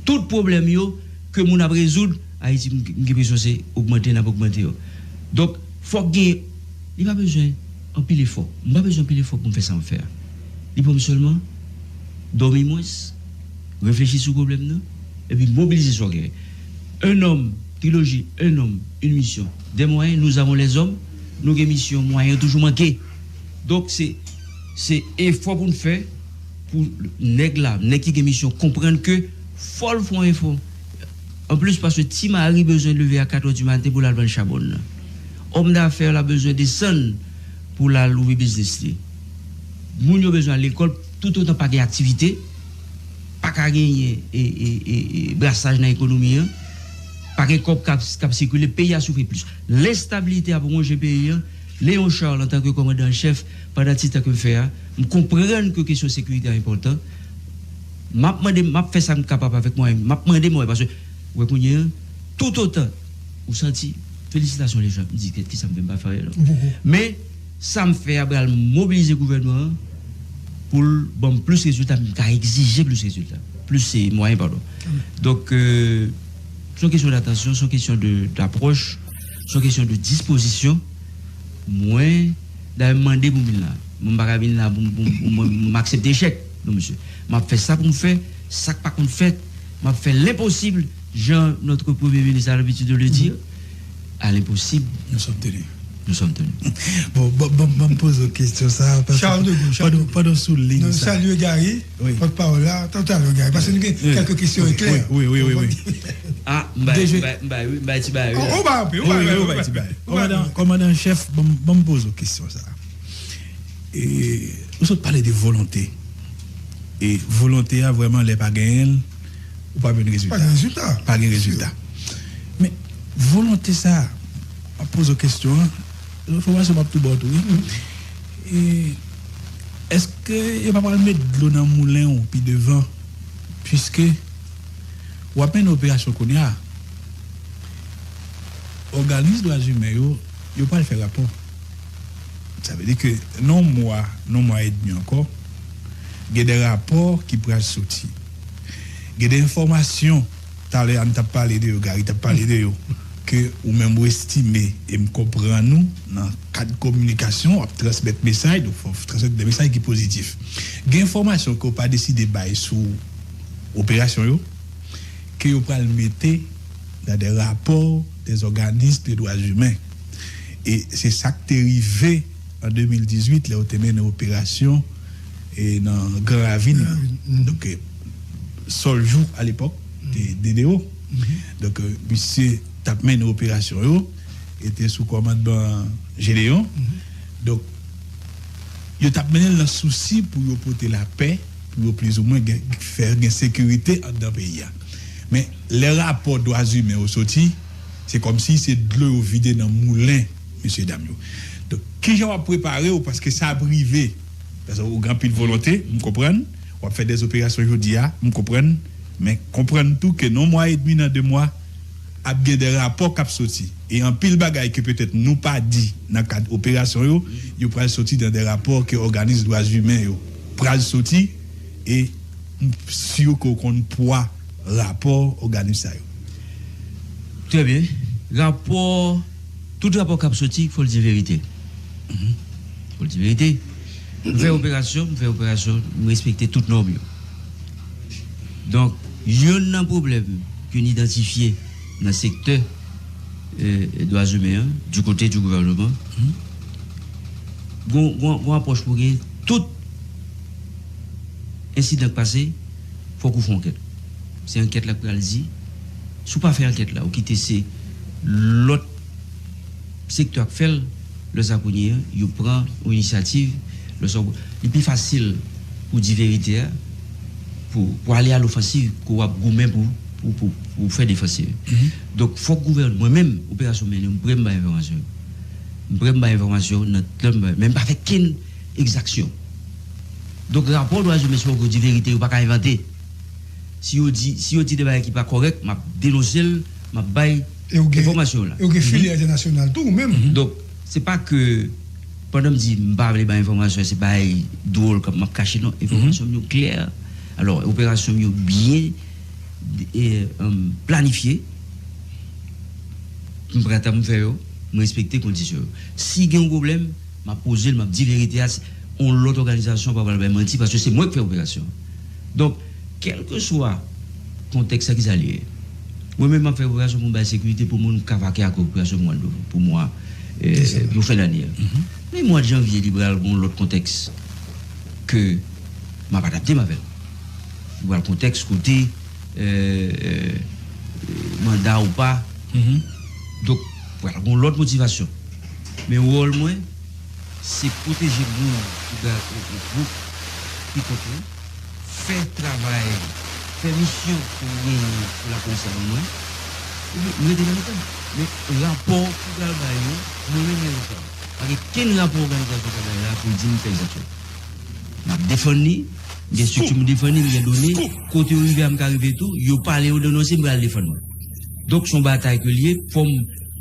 Tout pwoblèm yo ke moun ap rezoud, Ayiti, m, m gen enpresyon se ogmante n ap ogmante yo. Donk, fòk gen, li pa bezwen anpil efò. M pa bezwen anpil efò pou m fè sa m ap fè a. Li pou m sèlman dòmi mwens, reflechi sou pwoblèm nan, epi mobilize sa w genyen. Un homme, triloji, un homme, une mission, des moyens, nous avons les hommes, nou gen misyon, mwayen yo toujou manke. Donk, se, se efò pou n fè pou nèg la, nèg ki gen misyon, konprann ke fò l fè yon efò. Anplis, paske Ti Mari bezwen leve a kat è di maten pou l al vann chabòn nan. Òm dafè la bezwen desann pou l al ouvri biznis li. Moun yo bezwen al lekòl, toutotan pa gen aktivite, pa ka genyen e, e, e, e brasaj nan ekonomi an, pa gen kòb k ap, k ap sikile, peyi a soufri plis. Lenstabilite ap wonje peyi an. Léon Charles, antanke kòmandan an chèf, pandan ti tan ke m fè a, m konprann ke kesyon sekirite a enpòtan. M ap mande, m ap fè sa m kapab avèk mwayen m ap mande mwayen, paske, ou wè kounye a, toutotan ou santi, felisitasyon Léon Charles, m di, kèt, kisa m fè, m pa fè anyen non. Men, sa m fè a pral mobilize gouvènman an pou l ban m plis rezilta, m ka egzije plis rezilta. Plis se mwayen, padon. Donk, euh, se yon kesyon datansyon, se yon kesyon de, dapwòch, se yon kesyon de dispozisyon. Mwen, dayè, m mande pou m vin la. Mwen, m pa ka vin la pou, pou, pou mwen, m aksepte echèk. Non, mesye. M ap fè sa pou m fè, sa k pa konn fèt, m ap fè lenposib, jan notre Premier ministre a l'habitude de le dire, à l'impossible, il y a une solution. nous sommes tenus. Bon, bon, bon, bon, poze w kesyon sa. Charles de Gaulle, pandan sou liy sa. Salut Gary, porte-parole là, tout à l'heure Gary, parce que nous avons quelques questions éclairs. Oui, oui, oui, oui. Ah, mbay, mbay, mbay, wi, mbay ti bay, wi. On va appeler, on va appeler. Kòmandan, kòmandan chèf, bon, bon, poze w kesyon sa. E, ou sot pale de volonte. E volonte a, vrèman, lè pa genyen l, ou pa jwenn rezilta. Pa gen rezilta. Pa gen rezilta. Men, volonte sa, m ap poze w kesyon an, enfòmasyon m ap tou ba w tou, wi. E, èske yo pa pral met dlo nan moulen w pi devan, piske w ap mennen operasyon kounye a? Òganis dwa imen yo, yo pral fè rapò. Sa vle di ke nan yon mwa, nan yon mwa edmi ankò, gen de rapò ki pral soti. Gen de enfòmasyon, talè a n t ap pale de yo, Gary t ap pale de yo, ke ou menm ou estime, e m konprann ou, nan kad kominikasyon, w ap transmèt mesaj, donk fò w transmèt de mesaj ki pozitif. Gen enfòmasyon ke w pa deside bay sou operasyon yo, ke yo pral mete dans des rapports des organismes de droits humains. E se sa k te rive an de mil dizuit, lè yo te mennen operasyon e nan Gran Ravin. Donk, e, Sòl Jou, alepòk, te D D O. Donk, e, misye t ap mennen operasyon yo, e te sou kòmandman Gédéon. Donk, yo t ap mennen l nan sousi pou yo pote lapè, pou yo plizoumwen gen, fè gen sekirite anndan peyi a. Men, lè rapò dwa imen yo soti, se kòmsi se dlo yo vide nan moulen mesye dam yo. Donk, kijan w ap prepare w, paske sa ap rive? Paske ou gen anpil volonte, m konprann. W ap fè de operasyon jodi a, m konprann. Men konprann tou ke nan yon mwa edmi, nan de mwa, ap gen de rapò k ap soti. E anpil bagay ke petèt nou pa di nan kad operasyon yo, yo pral soti nan de rapò ke òganis dwa imen yo pral soti. E m si ke w konn pwa rapò òganis sa yo. Trè byen. Rapò, tout rapò k ap soti, fò l di verite. Fò l di verite. M fè operasyon, m fè operasyon, m respekte tout nòm yo. Donk, youn nan pwoblèm ke n idantifye nan sektè, e, dwa imen an, du kote du gouvènman, gon, gon, gon apwòch pou gen tout ensidan k pase, fòk ou fè ankèt. Se ankèt la k pral di. Si w pa fè ankèt la, ou kite se lòt sektè a k fè l, lè sa kounye a, yo pran yon inisyativ, lè sa, li pi fasil pou di verite a, pou, pou ale a lofansiv, ke w ap goumen pou, pou, pou, pou fè defansiv. Donk, fòk gouvènman, mwen menm, operasyon m mennen, m prè m bay enfòmasyon yo. M prè m bay enfòmasyon nan tan m bay, men m pa fè kenn egzaksyon. Donk, rapò dwa imen, si w di verite, yo pa ka envante. Si yo di, si yo di de bagay ki pa kòrèk, m ap denonse l, m ap bay enfòmasyon yo la. E ou gen filyè entènasyonal tou, ou menm. Donk, se pa ke, pandan m di m pa vle bay enfòmasyon, se pa dwòl k ap, m ap kache, non. Enfòmasyon m yo klè. Alò, operasyon m yo byen, e, em, planifye. M pran tan m fè yo, m respekte kondisyon yo. Si gen yon pwoblèm, m ap poze l, m ap di verite a, yon lòt òganizasyon pa pral bay manti, paske se mwen k fè operasyon. Donk, kèlkeswa kontèks la, ki sa li ye? Mwen menm, m ap fè operasyon pou m bay sekirite pou moun k ap vake ak operasyon pou mwa, pou mwa, e, pou fen dane a. Men mwa janvye, li pral gon lòt kontèks ke m ap adapte m avè l. Li pral kontèks kote, e, e, manda ou pa. Donk, pral gon lòt motivasyon. Men wòl mwen, se pwoteje moun ou ga-, ou, ou gwoup ki kont ou, fè travay, fè misyon ke ou genyen pou lapolis la ban mwen, epi m rete nan mitan. Men rapò ki pral bay yo, mwen menm mwen resev. Pa gen kenn rapò òganizasyon sa bay la pou l di m fè egzaksyon. M ap defann li, m gen estrikti m defann li, m gen done, kote yo rive a m ka rive tou, yo pale, yo denonse, m pral defann mwen. Donk, se yon batay ke l ye, fò m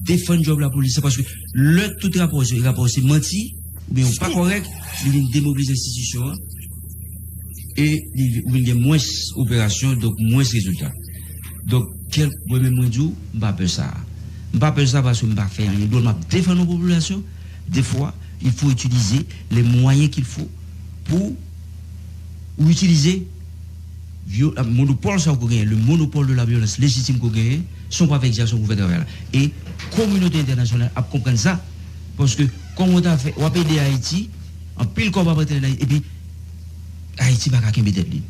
defann djòb lapolis la, paske lè tout rapò, rapò se manti, oubyen yo pa kòrèk, li vin demobilize enstitisyon an, e li, ou vin gen mwens operasyon, donk mwens rezilta. Donk, kèl, mwen menm mwen di w, m pa pè sa. M pa pè sa paske m pa fè anyen dwòl, m ap defann yon popilasyon. Des fois, il faut utiliser les moyens qu'il faut pour ou itilize vyo-, monopòl sa w ko genyen, le monopole de la violence légitime ko genyen, san w pa fè egzaksyon pou fè travay la. E kominote entènasyonal ap konprann sa. Paske, kòman w ta fè, w ap ede Ayiti, anpil kòb ap antre nan Ayiti, epi Ayiti pa ka kenbe tèt li.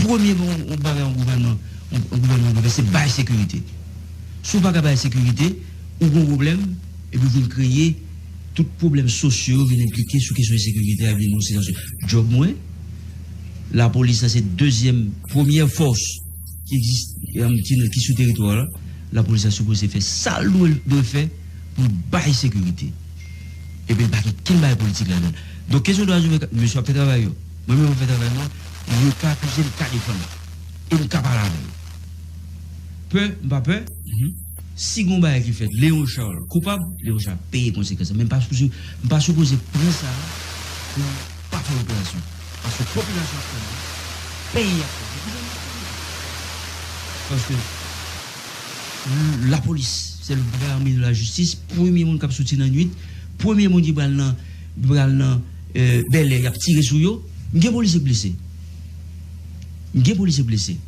Premye bon, yon bagay yon gouvènman, yon, yon gouvènman dwe fè, se bay sekirite. Si w pa ka bay sekirite, ou gon pwoblèm, epi w vin kreye tout pwoblèm sosyo yo vin enplike sou kesyon ensekirite a, vin yon sitiyasyon. Djòb mwen, lapolis la se dezyèm, premyè fòs ki egziste, em, ki, ki sou teritwa la. Lapolis la sipoze fè sa l dwe, dwe fè pou l bay sekirite. Epi l pa gen kenn bagay politik ladan l. Donk, kesyon dwa imen, mesye ap fè travay yo. Mwen menm ap fè travay mwen, yo ka akize m, m ka defann. E m ka pale avè yo. Pè, m pa pè. Si gon bagay ki fèt, Léon Charles koupab, Léon Charles peye konsekans lan. Men m pa sipoze, m pa sipoze pran sa pou m pa fè operasyon. Paske popilasyon ap tann, peyi ap tann. Paske lapolis, se le bras armé de la justice, premye moun k ap soti nan nwit, premye moun ki pral nan, ki pral nan, eh, Bèlè, y ap tire sou yo. M gen polisye k blese. M gen polisye k blese.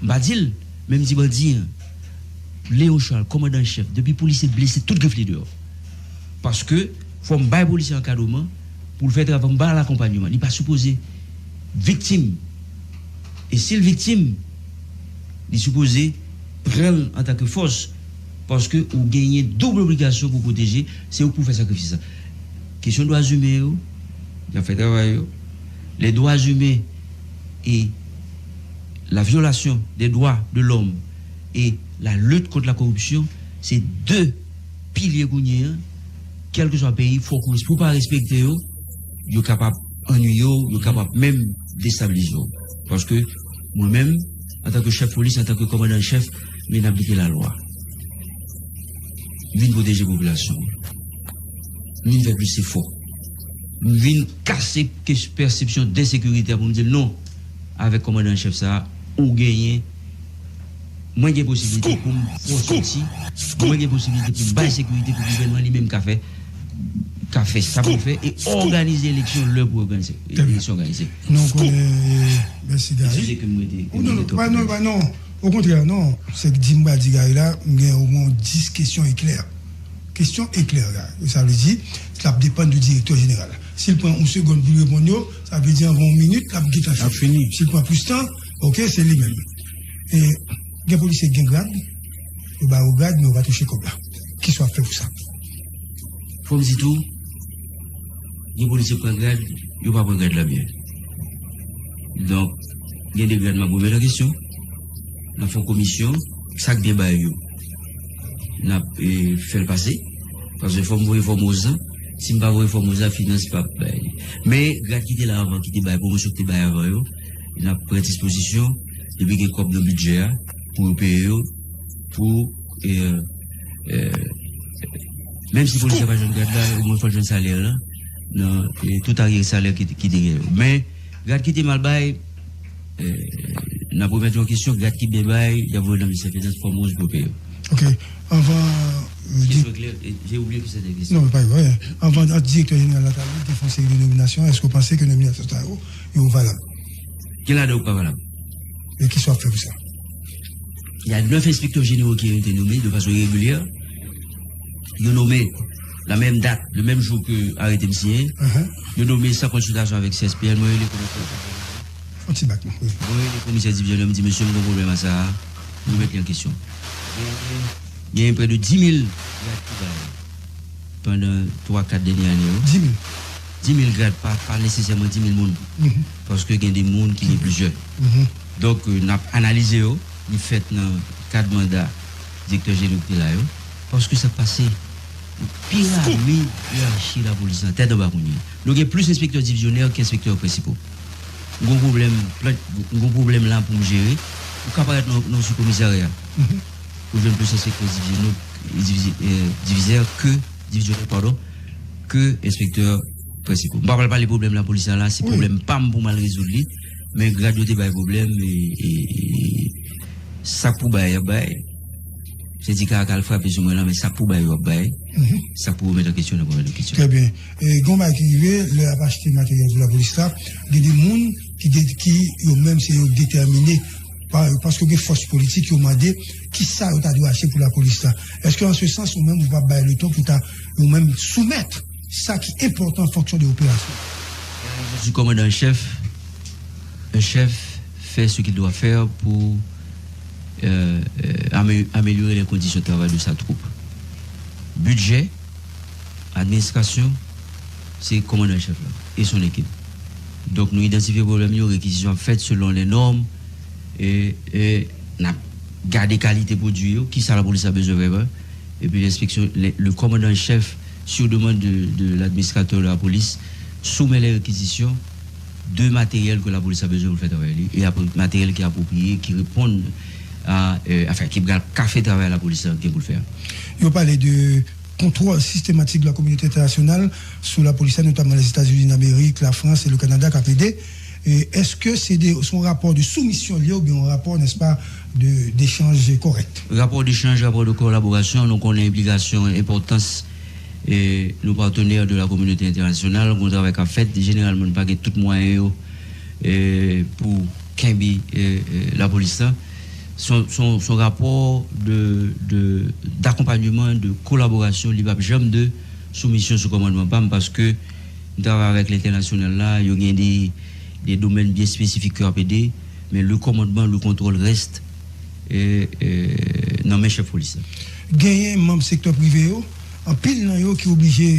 M pa di l, men m di bandi an, Léon Charles, kòmandan an chèf, depi polisye blese, tout grif li deyò. Paske fò m bay polisye ankadreman pou l fè travay, m ba l akonpanyeman. Li pa sipoze viktim. E si l viktim, li sipoze pran l antanke fòs, paske ou genyen doub obligasyon pou pwoteje, se ou k pou fè sakrifis la. Kesyon dwa imen yo, y ap fè travay yo. Les droits humains et la violation des droits de l'homme et la lutte contre la corruption, se de pilye kounye an, kèlkeswa peyi, fòk ou, si w pa respekte yo, yo kapab annuiye w, yo kapab menm destabilize w. Paske mwen menm, antanke chèf polis, antanke kòmandan an chèf, m vin aplike lalwa. M vin pwoteje popilasyon an. M vin fè plis efò. M vin kase kes-, pèsepsyon d ensekirite a pou m di l non. Avèk kòmandan an chèf sa a, ou genyen, mwen gen posibilite pou m fè w soti, mwen gen posibilite pou m bay sekirite pou gouvènman li menm ka fè, ka fè sa pou l fè e òganize eleksyon lè pou òganize, eleksyon òganize. Non, konnen, mèsi, Gary. Eskize ke m rete, ke m rete twòp. Non, non, non. Okontrè, non. Se di m pa di Gary la, m gen omwen dis kesyon eklè. Kesyon eklè la. Sa vle di, l ap depann de direktè jeneral la. Si l pran yon segonn pou l reponn yo, sa vle di anvan yon minit, l ap gentan fini. Si l pran plis tan, oke, se li menm. E, gen polisye ki gen grad, yo ba yo grad, men yo pa touche kòb la. Kisa w ap fè pou sa? Fò m di tou, gen polisye k pran grad, yo pa pran grad la byen. Donk, gen de grad m ap remèt an kesyon. N ap fè yon komisyon, sa k byen bay yo, n ap, e, fè l pase. Paske fò m voye Fòmoz lan. Si m pa voye Fòmoz la, finans p ap bay li. Men, grad ki te la avan, ki te bay pwomosyon, ki te bay avan yo, n ap pran dispozisyon, depi gen kòb nan bidjè a, pou yo peye yo, pou, e, e, menm si polisye pa jwenn grad la, omwen fò l jwenn salè l lan, nan, e, tout aryè salè ki, ki te gen yo. Men, grad ki te mal bay, e, n ap remèt yon kesyon, grad ki byen bay, y ap voye nan ministè finans, Fòmoz pou yo peye yo. Ok. Anvan, e, di- Kesyon klè, e, j'ai oublié que c'était une question. Non, pa grave, anvan, anvan direktè jeneral la ta di, te fè yon seri de nominasyon, èske w panse ke nominasyon sa yo, yo valab? Gen ladan yo k pa valab. E kisa w ap fè pou sa? Y a nèf enspektè jeneral ki yo te nome de fason iregilyè. Yo nome la menm dat, le menm jou ke arete m siyen. Yo nome san konsiltasyon avèk C S P N. Mwen rele komisè. Fè yon ti bak, non, wi. Mwen rele komisè divizyon, m di, mesye, m gen pwoblèm a sa a. Remèt li an kesyon. Genyen prè de dis mil grad ki bay pandan twa, kat dènye ane yo. Dis mil. Dis mil grad, pa, pa nesesèman dis mil moun. Paske gen de moun ki gen plizyè. Donk, e, n ap analize yo. Li fèt nan kad manda direktè jeneral ki te la yo. Paske sa k pase, piramid yerachi lapolis lan tèt anba kounye a. Nou gen plis enspektè divizyonè ke enspektè prensipal. M gon pwoblèm, plant, m gon pwoblèm la pou m jere. Ou ka parèt nan, nan sou komisarya. Ou jwenn plis enspektè divizyonè, divize-, e, divizè ke, divizyonè, padon, ke enspektè prensipal. M pa pral pale pwoblèm lapolis la, la, se pwoblèm pa m pou m al rezoud li. Men grad yo te bay pwoblèm, e, e, e, sa k pou bay, y ap bay. Sendika a ka al frape sou mwen la, men sa k pou bay, yo ap bay. Sa k pou remèt an kesyon, n ap remèt an kesyon. Trè byen. E, gon bagay ki rive, lè y ap achte materyèl pou lapolis la, gen de moun ki de-, ki yo menm se yo k detèmine pa- paske gen fòs politik yo mande kisa yo ta dwe achte pou lapolis la. Èske an se sans ou menm ou pa bay letan pou ta ou menm soumèt sa ki enpòtan an fonksyon de operasyon? Je suis commandant en chef. Un chef fait ce qu'il doit faire pour euh, euh, amé- améliorer les conditions de travail de sa troupe. Budget, administration, c'est commandant en chef là et son équipe. Donk nou idantifye pwoblèm yo, rekizisyon ap fèt selon les normes e, e n ap gade kalite pwodui yo, kisa lapolis la bezwen vrèman. Epi l'inspection, le, le commandant en chef, sur demande de, de l'administrateur de la police, soumet les réquisitions de matériel que la police a besoin pour faire travail li, et après matériel qui est approprié, qui répond à, euh, enfin, qui ka fè travay lapolis la gen pou l fè. Yo pale de kontwòl sistematik de la kominote entènasyonal sou lapolis la, notamman Lèzetazini Damerik, Lafrans e le Kanada k ap ede. E èske se de, se yon rapò de soumisyon li ye oubyen yon rapò, n'est-ce pas, de, d'échanj kòrèk? Rapò dechanj, rapò de kolaborasyon, nou konnen enplikasyon, enpòtans e nou patenè de la kominote entènasyonal, gon travay k ap fèt, jeneralman nou pa gen tout mwayen yo e pou kenbe e, e, lapolis la. Se yon- se yon- se yon rapò de, de, d'akompanyman, de kolaborasyon, li p ap janm de soumisyon sou kòmandman pa m, paske m travay avèk lentènasyonal la, yo gen de, de domèn byen espesifik ke yo ap ede, men le kòmandman, le kontwòl reste e, e, nan men chèf polis la. Genyen manm sektè prive yo, anpil nan yo ki oblije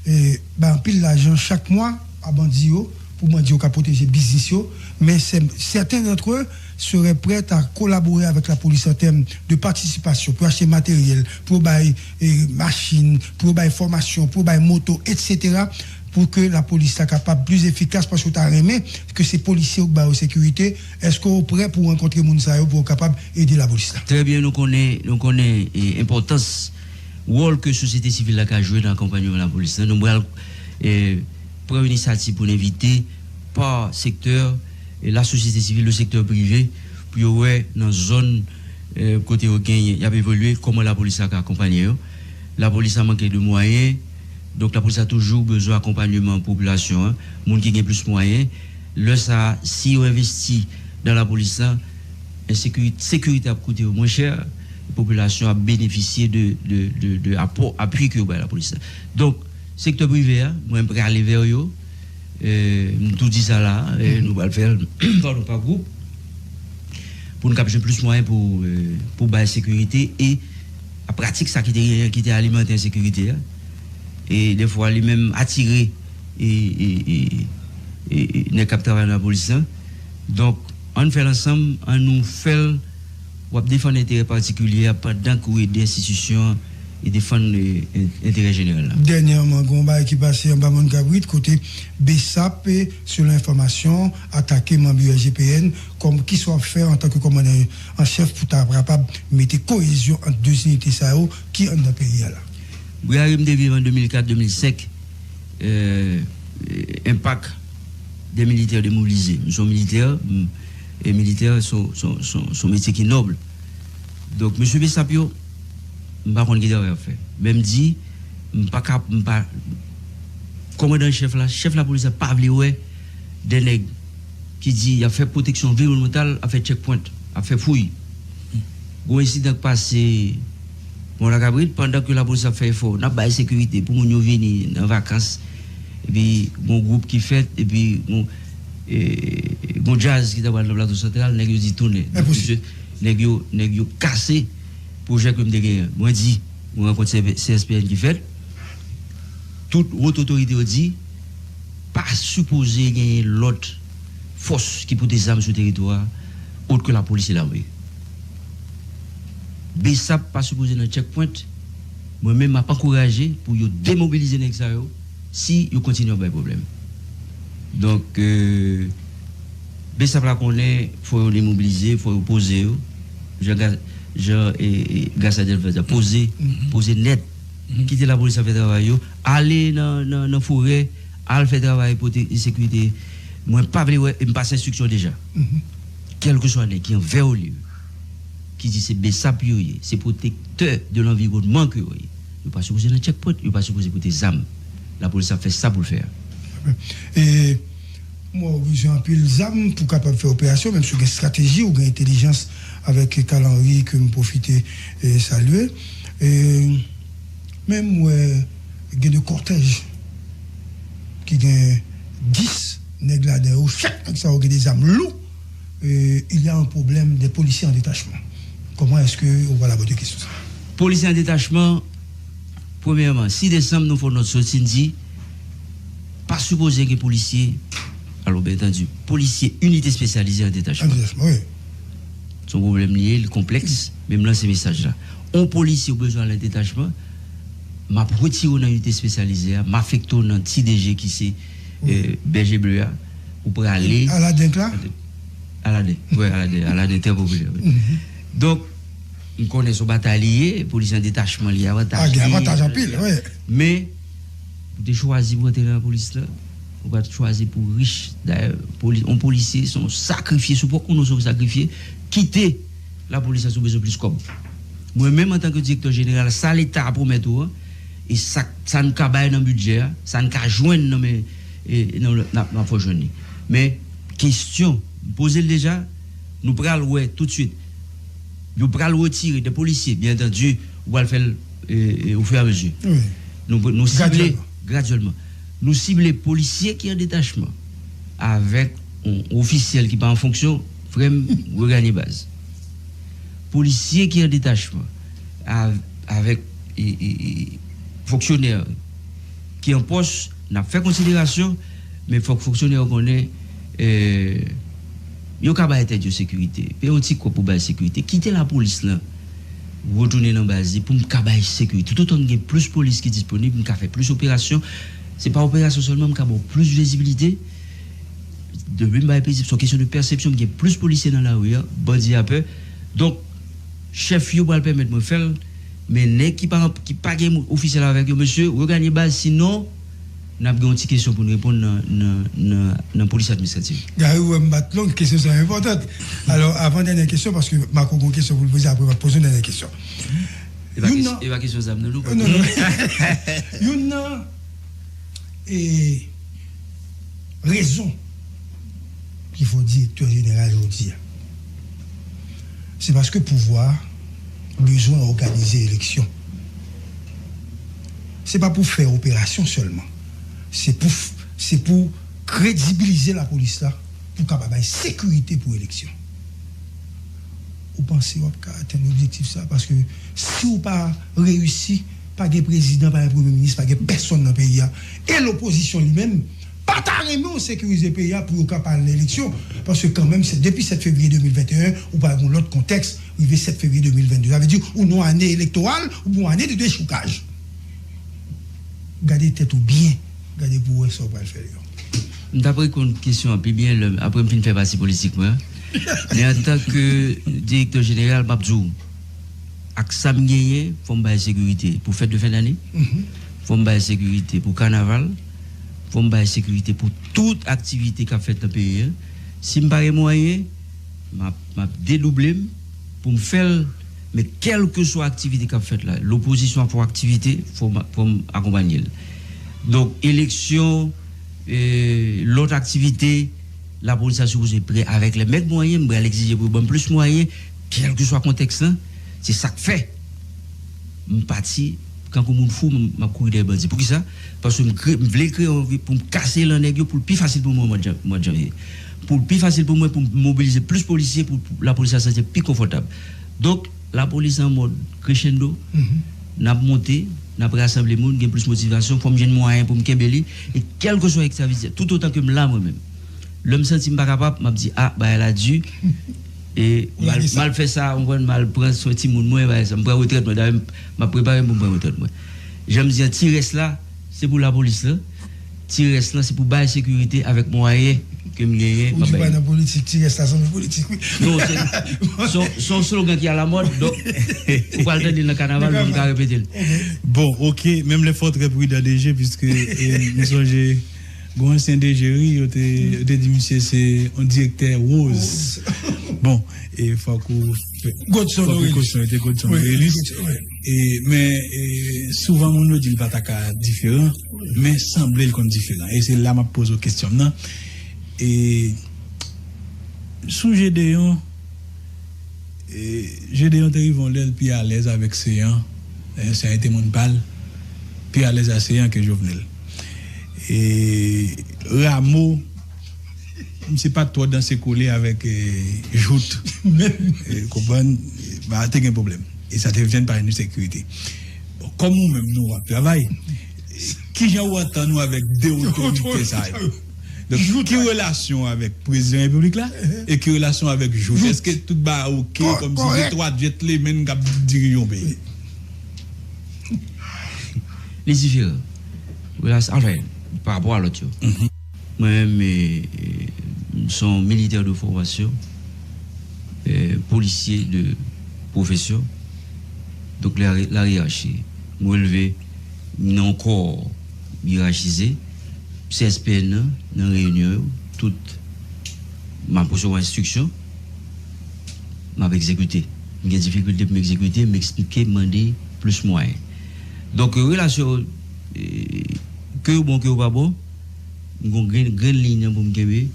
e, bay anpil lajan chak mwa a bandi yo pou bandi yo ka pwoteje biznis yo, men sèten d'entre eux seraient prêts à collaborer avec la police en termes de participation, pou achte materyèl, pou bay e, machin, pou bay fòmasyon, pou bay moto, etsetera, pou ke lapolis la kapab pli efikas, paske w ta renmen ke se polisye ou k ba yo sekirite. Èske w prè pou w rankontre moun sa yo pou w kapab ede lapolis la? Trè byen, nou konnen, nou konnen e, enpòtans, wòl ke sosyete sivil la ka jwe nan akonpanyman lapolis la. Nou pral e, pran inisyativ pou n envite pa sektè e, lasosyete sivil, le sektè prive, pou yo wè nan zòn e, kote yo genyen, y ap evolye, kòman lapolis la ka akonpanye yo. Lapolis la manke de mwayen, donk lapolis la toujou bezwen akonpanyman popilasyon an, moun ki gen plis mwayen. Lè sa a, si yo envesti nan lapolis la, ensekiri- sekirite ap koute yo mwen chè, popilasyon ap benefisye de, de, de, de apò, apui ke yo bay lapolis la. Donk, sektè prive a, mwen prale vè yo, e, m tou di sa la, e, nou pral fè l, padon, pa gwoup, pou n kab jwenn plis mwayen pou, e, pou bay sekirite e pratik sa ki te genyen, ki te alimante ensekirite a. E defwa, li menm atire e, e, e, e, e nèg k ap travay nan lapolis la. Donk, ann fè l ansanm, ann nou fè l, w ap defann enterè patikilye a pandan ke w ede enstitisyon an e defann e, en- enterè jeneral la. Dènyèman, gen yon bagay ki pase anba Mòn Kabrit, kote BSAP, e, selon enfòmasyon, atake manm U S G P N, kòm kisa w ap fè antanke kòmandan an chèf pou ta kapab mete koyezyon ant de inite sa yo ki anndan peyi a la? Briyari m te viv an de mil kat, de mil senk, e, enpak de militè demobilize. M se yon militè, m, e militè se yon- se yon- se yon- se yon metye ki nòb. Donk, mesye BSAP yo, m pa konn ki travay y ap fè. Men m di, m pa ka, m pa, kòmandan an chèf la, chèf lapolis la pa vle wè de nèg ki di y ap fè pwoteksyon anviwònmantal, ap fè checkpoint, ap fè fouy. Gon ensidan k pase Mòn Lakabrit, pandan ke lapolis ap fè efò, n ap bay sekirite pou moun yo vini nan vakans, epi gon gwoup ki fèt, epi gon, e, gon djaz ki ta pral nan Plato Santral, nèg yo di tounen. Donk, mesye, nèg yo, nèg yo kase pwojè ke m te genyen an. Mwen di, yon rankont C S P N ki fèt, tout wot otorite yo di, pa sipoze genyen lòt fòs ki pote zam sou teritwa a, ot ke lapolis e lame. BSAP pa sipoze nan checkpoint. Mwen menm, m ap ankouraje pou yo demobilize nèg sa yo si yo kontinye ap bay pwoblèm. Donk, e, BSAP la konnen fò yo demobilize, fò yo poze yo. Jan, Ga- jan e, e, Gasadel fè sa. Poze, poze nèt. Kite lapolis la fè travay yo. Ale nan, nan, nan forè, al fè travay pote sekirite. Mwen pa vle wè, e m pase enstriksyon deja. Kèlkeswa nèg ki an vè olye, ki di se BSAP yo ye, se pwotektè de lanviwònman ke yo ye, yo pa sipoze nan checkpoint, yo pa sipoze pote zam. Lapolis ap fè sa pou l fè a. E Mwen, ou bezwen anpil zam pou kapab fè operasyon, menm si w gen estrateji, ou gen entèlijans avèk Carl Henry ke m pwofite eh, salye. Eh, men m wè gen de kòtèj ki gen dis nèg ladan yo, chak nèg sa yo gen de zam lou. Eh, il y a un problème des policiers en détachement. Comment est-ce que vous allez aborder la question? Polisye an detachman, premyèman, sis desanm, nou fè yon nòt soti, n di, pa sipoze gen polisye, alò, byen antandi, polisye inite espesyalize an detachman. An detachman, wi. Se yon pwoblèm li ye, li konplèks, men m lanse mesaj la. On polisye ou bezwen al an detachman, m ap retire w nan inite espesyalize a, m afekte w nan ti D G ki se eh, Bèje Ble a, ou prale. Aladen k la? Aladen, wi, Aladen, Aladen trè popilè, wi. Donk, m konnen se yon batay li ye, polisye an detachman li avantaj. Ah, gen avantaj anpil, wi. Men, ou te chwazi pou antre nan lapolis la, ou pa t chwazi pou rich. Dayè, poli, yon polisye se yon sakrifye, sou pwòp non se yon sakrifye, kite lapolis la si w bezwen plis kòb. Mwen menm, antanke direktè jeneral, sa Leta a pwomèt ou an, e sa, sa n ka bay nan bidjè a, sa n ka jwenn nan men, e, nan, n ap, n ap fè w jwenn li. Men, kesyon, m poze l deja, nou pral wè toutswit. Yo pral retire de polisye, byen antandi, ou pral fè l e, e, ofiramezu. Wi. Nou, nou sible Gradyèlman. Gradyèlman. Nou sible polisye ki an detachman avèk yon ofisyèl ki pa an fonksyon, frè m, reganye baz. Polisye ki an detachman av, avèk e, e, e, fonksyonè ki an pòs, n ap fè konsiderasyon, men fòk fonksyonè yo konnen eh, yo ka bay tèt yo sekirite. Peye yon ti kòb pou bay sekirite. Kite lapolis lan retounen nan baz li pou m ka bay sekirite. Toutotan m gen plis polis ki disponib, m ka fè plis operasyon. Se pa operasyon sèlman, m ka ba w plis vizibilite. Depi m bay prizip, se yon kesyon de pèsepsyon, m gen plis polisye nan lari a, bandi a pè. Donk, chèf yo pral pèmèt mwen fè l, men nèg ki pa, ki pa gen ofisyèl avèk yo, mesye, reganye baz, sinon, n ap gen yon ti kesyon pou n reponn nan, nan, nan, nan polis administratif. Gary, ou wè m bat long, kesyon sa yo enpòtan. Alò, avan dènyè kesyon, paske Marco gen yon kesyon pou l poze, apre m ap poze yon dènyè kesyon. E pa kesyon zam nan, non? Non, non. Youn nan e, rezon ki fè w direktè jeneral jodi a, se paske pouvwa a bezwen òganize eleksyon. Se pa pou fè operasyon sèlman. Se pou, se pou kredibilize lapolis la pou kapab bay sekirite pou eleksyon. Ou panse w ap ka atenn objektif sa? Paske si w pa reyisi, pa gen prezidan, pa gen premye minis, pa gen pèsonn nan peyi a. E lopozisyon li menm pa ta renmen w sekirize peyi a pou yo ka pa al nan eleksyon. Paske kanmenm, se depi sèt fevriye de mil venteyen, ou pral gen yon lòt kontèks, rive sèt fevriye de mil vennde. Sa vle di, ou nan yon ane elektoral, ou gen yon ane de dechoukaj. Gade tèt ou byen, gade pou w wè sa w pral fè yo. M t ap reponn kesyon an pi byen lè, apre m fin fè pati politik mwen an. Men antanke direktè jeneral, m ap di w, ak sa m genyen, fò m bay sekirite pou fèt de fen dane, fò m bay sekirite pou kanaval, fò m bay sekirite pou tout aktivite k ap fèt nan peyi a. Si m pa gen mwayen, m ap, m ap dedouble m pou m fè l. Men kèlkeswa aktivite k ap fèt la, lopozisyon ap fè yon aktivite, fò m, fò m akonpanye l. Donk, eleksyon, e, lòt aktivite, lapolis la sipoze prè avèk lè mèg mwayen, m pral egzije pou yo ban m plis mwayen, kèlkeswa kontèks lan, se sa k fè m pati kankou moun fou, m, m ap kouri dèyè bandi. Poukisa? Paske m kre, m vle kreye yon vi pou m kase lan nèg yo, pou l pi fasil pou mwen mwa jan, mwa janvye. Pou l pi fasil pou mwen pou m mobilize plis polisye, pou, pou lapolis la santi l pi konfòtab. Donk, lapolis an mòd crescendo, n ap monte, n ap rasanble moun, gen plis motivasyon, fò m jwenn mwayen pou m kenbe li, e kèlkeswa aktivite, toutotan ke m la mwen menm. Lè m santi m pa kapab, m ap di, a, bagay la di, e m al, m al fè sa, ou konprann, m al pran swen timoun mwen, bagay sa, m pran retrèt mwen, dayè m, m ap prepare m pou m pran retrèt mwen. Jan m di an, ti rès la, se pou lapolis la, ti rès lan, se pou bay sekirite avèk mwayen ke m genyen, m ap bay. Ou di pa nan politik, ti rès la sanble politik, wi. Non, se, se, se yon slogan ki alamòd, donk, ou pral tande l nan kanaval, men m ka repete l. Bon, ok, menm lè fò w trè pridan, D G, piske, e, m sonje, Gon ansyen D G wi, yo te, yo te di misye se yon direktè woz. Bon, e fòk ou fè prekosyon, e te Godson Norelis. E, men, e, souvan moun yo di l pa ta ka diferan, men sanble l konn diferan. E se la m ap poze w kesyon m nan. E sou Jedeyon, e Jedeyon te rive yon lè l pi alèz avèk Seyan. Dayè, Seyan te moun pa l, pi alèz a Seyan ke Jovenel. E Rameau, misye pa t twò danse kole avèk e, Jouthe. E, konprann? Ba, te gen pwoblèm. E sa te vin pa ensekirite. Bon, kòm ou menm nou w ap travay, kijan ou antann ou avèk de otorite sa yo? Donk, ki relasyon avèk prezidan repiblik la e ki relasyon avèk Jouthe? Èske tout bagay oke, kòmsi se twa gentlemen k ap dirije yon peyi? Li diferan. Relasyon, anfen, pa rapò a lòt yo. Mwen menm, e, e, m se yon militè de fòmasyon, e, polisye de pwofesyon. Donk, la, la yerachi. M releve nan yon kò yerachize. C S P N nan, nan reyinyon yo, tout, m ap resevwa enstriksyon, m ap egzekite. M gen difikilte pou m egzekite, m eksplike, m mande plis mwayen. Donk, relasyon, e, ke yo bon, ke yo pa bon, m gon grenn, grenn liy nan pou m kenbe,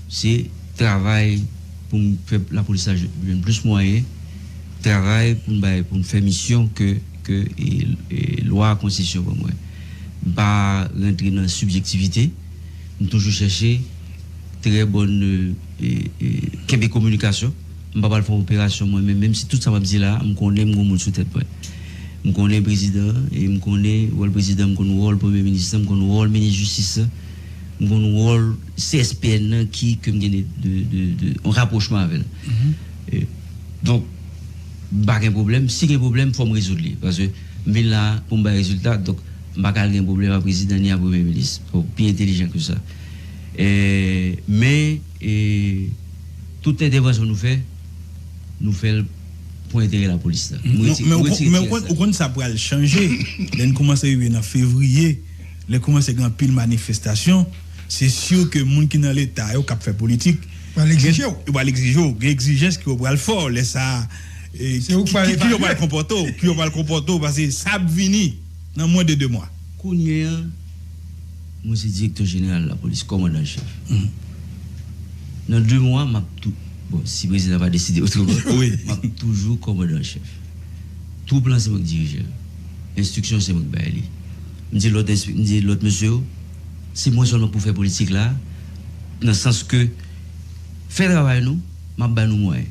se travay pou m fè lapolis la jwenn plis mwayen, travay pou m bay, pou m fè misyon ke, ke, e, e, lwa, konstitisyon ban mwen. M pa rantre nan sibjektivite, m toujou chèche trè bòn, e, e, kenbe kominikasyon. M pa pral fè yon operasyon mwen menm, menm si tout sa m ap di la, m konnen m gon moun sou tèt mwen. M konnen prezidan an, e m konnen wòl prezidan, m konn wòl premye minis lan, m konn wòl minis jistis lan, m konn wòl C S P N nan ki, ke m gen de, de, de, de, yon rapwochman avè l. E, donk, m pa gen pwoblèm. Si gen pwoblèm, fò m rezoud li. Paske m vin la pou m bay rezilta, donk, m pa ka al gen pwoblèm ak prezidan ni ak premye minis. Fò pi entèlijan ke sa. E, men, e, tout entèvansyon nou fè, nou fè l pou enterè lapolis la. M Men, reti-, men m ou kon-, retire men ou kiyès konn, la. Ou konn sa pral chanje lè n kòmanse rive nan fevriye, lè kòmanse gen anpil manifestasyon, se si ke moun ki nan Leta yo k ap fè politik, pral egzije w. Yo pral egzije w. Gen egzijans ke yo pral fè w. Lè sa, e, se ou ki pral ki, ki, ki yo pral evalye. Konpòte w, ki yo pral konpòte w, paske sa ap vini nan mwens de de mwa. Kounye a, mwen se direktè jeneral lapolis, kòmandan an chèf. Nan de mwa, m ap tou-, bon, si prezidan pa deside otreman, wi, m ap toujou kòmandan an chèf. Twoup lan se mwen k dirije l. Enstriksyon se mwen k bay li. M di lòt enstri-, m di lòt mesye yo, se mwen sèlman pou fè politik la, nan sans ke fè travay nou, m ap ba nou mwayen.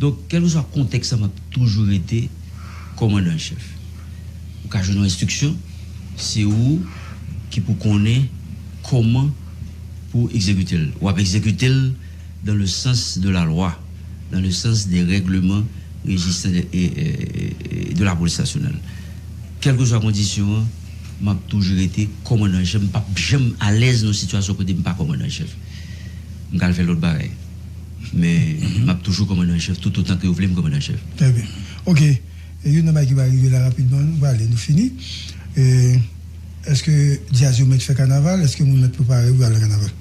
Donk, kèlkeswa kontèks la, m ap toujou rete kòmandan an chèf. Ou ka jwenn yon enstriksyon, se ou ki pou konnen kòman pou egzekite l. W ap egzekite l dans le sens de la loi, dans le sens des règlements régissant de, e, e, e, de la police nationale. Kèlkeswa kondisyon an, m ap toujou rete kòmandan an chèf. M p ap janm alèz nan yon sitiyasyon kote m pa kòmandan an chèf. M ka al fè lòt bagay. Men, m ap toujou kòmandan an chèf, toutotan ke yo vle m kòmandan an chèf. Trè byen. Ok. E youn nan bagay ki va rive la rapidman, nou prale, nou fini. E, èske djaz yo mèt fè kanaval? Èske moun mèt prepare pou al nan kanaval?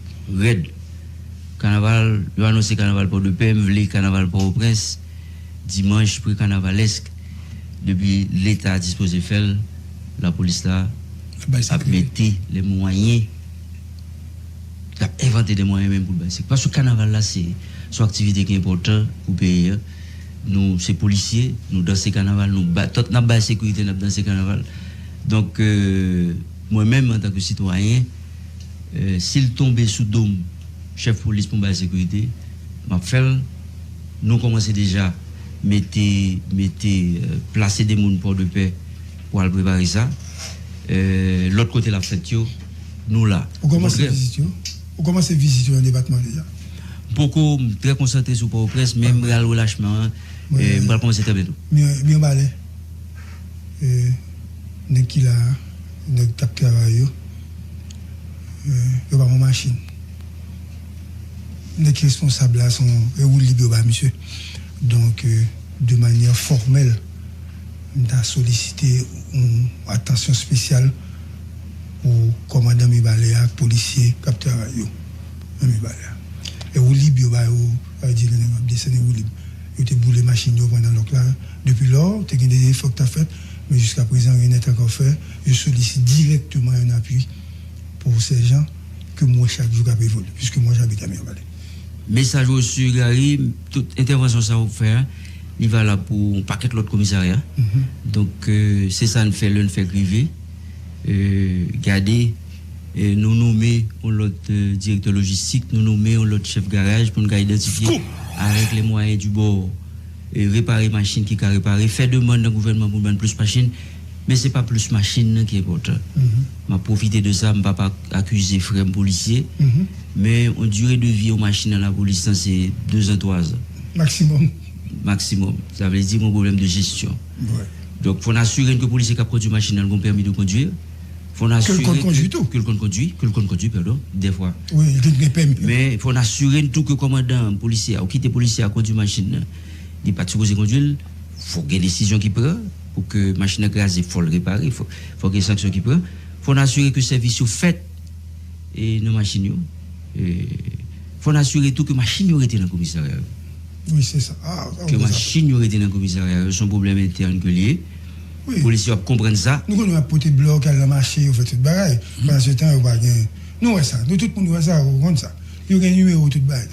Rèd. Kanaval, yo anonse kanaval Pòdepè, m vle kanaval Pòtoprens, dimanch pre-kanavalèsk, depi Leta dispoze fè l, lapolis la ap mete lè mwayen, l ap envante de mwayen menm pou l bay sekirite. Paske kanaval la, se, se yon aktivite ki enpòtan pou peyi a. Nou se polisye, nou danse kanaval, nou ba, tout, n ap bay sekirite, n ap danse kanaval. Donk, e, mwen menm, antanke sitwayen, e, si l tonbe sou do m, chèf polis pou m bay sekirite, m ap fè l. Nou kòmanse deja mete, mete, e, plase de moun Pòdepè pou al prepare sa. E, lòt kote l ap fèt yo, nou la. Ou kòmanse vizit yo? Ou kòmanse vizit yo nan depatman deja? M poko, m trè konsantre sou Pòtoprens, men m pral relachman an, e, m pral kòmanse trè byento. Mibalè, e, nèg ki la a, nèg k ap travay yo, e, yo pa pran machin. Nèg ki responsab la, se yon, e, woulib yo ba misye. Donk, e, de manyè fòmèl, m ta solisite yon atansyon espesyal pou kòmandan Mibalè a ak polisye k ap travay yo nan Mibalè a. E woulib yo ba yo, sa vle di lè nèg yo ap desann e woulib. Yo te boule machin yo pandan lòk la. Depi lò, te gen de efò k t ap fèt, men jiskaprezan, rien n'est encore fait. Yo solisite dirèkteman yon apui pou sèjan. ke m wè chak jou k ap evolye, piske mwen, j abite a Mibalè. Mesaj reçu, Gary, tout entèvansyon sa w fè a, li valab pou yon pakèt lòt komisarya. Donk, euh, se sa n fè lè n fè k rive. Euh, gade, euh, nou nonmen yon lòt, euh, direktè lojistik, nou nonmen yon lòt chèf garaj pou n ka idantifye avec les moyens du bord, euh, repare machin ki ka repare, fè demann nan gouvènman pou n ban n plis machin. Men se pa plis machin nan ki enpòtan. M ap pwofite de sa, m p ap ak- akize frè m polisye, men yon dire de vi yon machin nan lapolis lan se de zan, twa zan. Maksimòm. Maksimòm. Sa vle di gon pwoblèm de jesyon. Donk, fò n asire n ke polisye k ap kondui machin nan gon pèmi de kondui. Fò n asire ke l konn kondui tou. Ke l konn kondui, ke l konn kondui, padon, dèfwa. Wi, li te gen pèmi. Men fò n asire n tou ke kòmandan polisye a, ou kite polisye a kondui machin nan, li pa t sipoze kondui l. Fò gen desizyon ki pran pou ke machin nan kraze, fò l repare, fò, fò gen sanksyon ki pran. Fò n asire ke sèvis yo fèt e nan machin yo. E fò n asire tou ke machin yo rete nan komisarya yo. Wi, se sa. Ah, sa, ke machin yo rete nan komisarya yo, se yon pwoblèm entèn ke l ye. Wi. Polisye yo ap konprann sa. Nou konnen yo ap pote blòk, al nan mache, yo fè tout bagay. Pandan se tan, yo pa gen. Nou wè sa. Nou tout moun wè sa, ou konn sa. Yo gen nimewo tout bagay.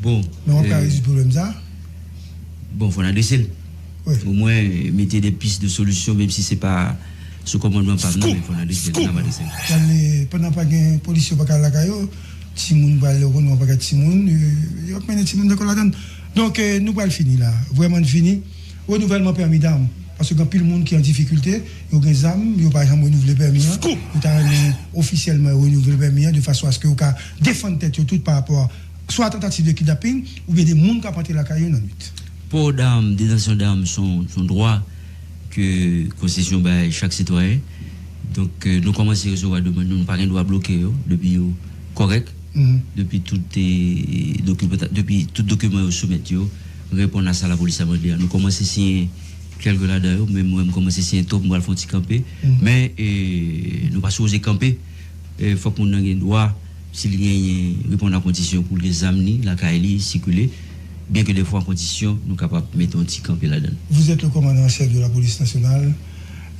Bon. Men w ap ka rezoud pwoblèm sa? Bon, fò n adrese l. Omwen, mete de pis de solisyon, menm si se pa sou kòmandman pa m nan, men fò n adrese l, n ap adrese l. Pandan pa gen polisye, yo pa ka al lakay yo, timoun pral lekòl, nou pa gen timoun, euh, yo ap mennen timoun lekòl ladan. Donk, euh, nou pral fini la. Vrèman, n fini. Renouvèlman pèmi dam. Paske gen anpil moun ki an difikilte, yo gen zam, yo pa janm renouvle pèmi an. Yo ta renmen ofisyèlman yo renouvle pèmi an de fason aske yo ka defann tèt yo tout pa rapò a swa tantativ de kidnaping oubyen de moun k ap antre lakay yo nan nwit. Pò dam, detansyon dam se yon, se yon dwa ke konstitisyon bay chak sitwayen. Donk, euh, nou kòmanse resevwa demann yo, nou pa gen dwa bloke yo depi yo kòrèk, depi tout, eh, dokimanta-, depi tout dokiman yo soumèt yo reponn a sa lapolis la mande a. Nou kòmanse siyen kèlke ladan yo, menm mwen, m kòmanse siyen twòp, m pral fè yon ti kanpe. Men, eh, nou pa sipoze kanpe. Eh, fòk moun nan gen dwa, si li genyen, reponn a kondisyon pou l gen zam li lakay li, sikile, byen ke dèfwa an kondisyon, nou kapab mete yon ti kanpe ladan l. Vous êtes le commandant en chef de la police nationale.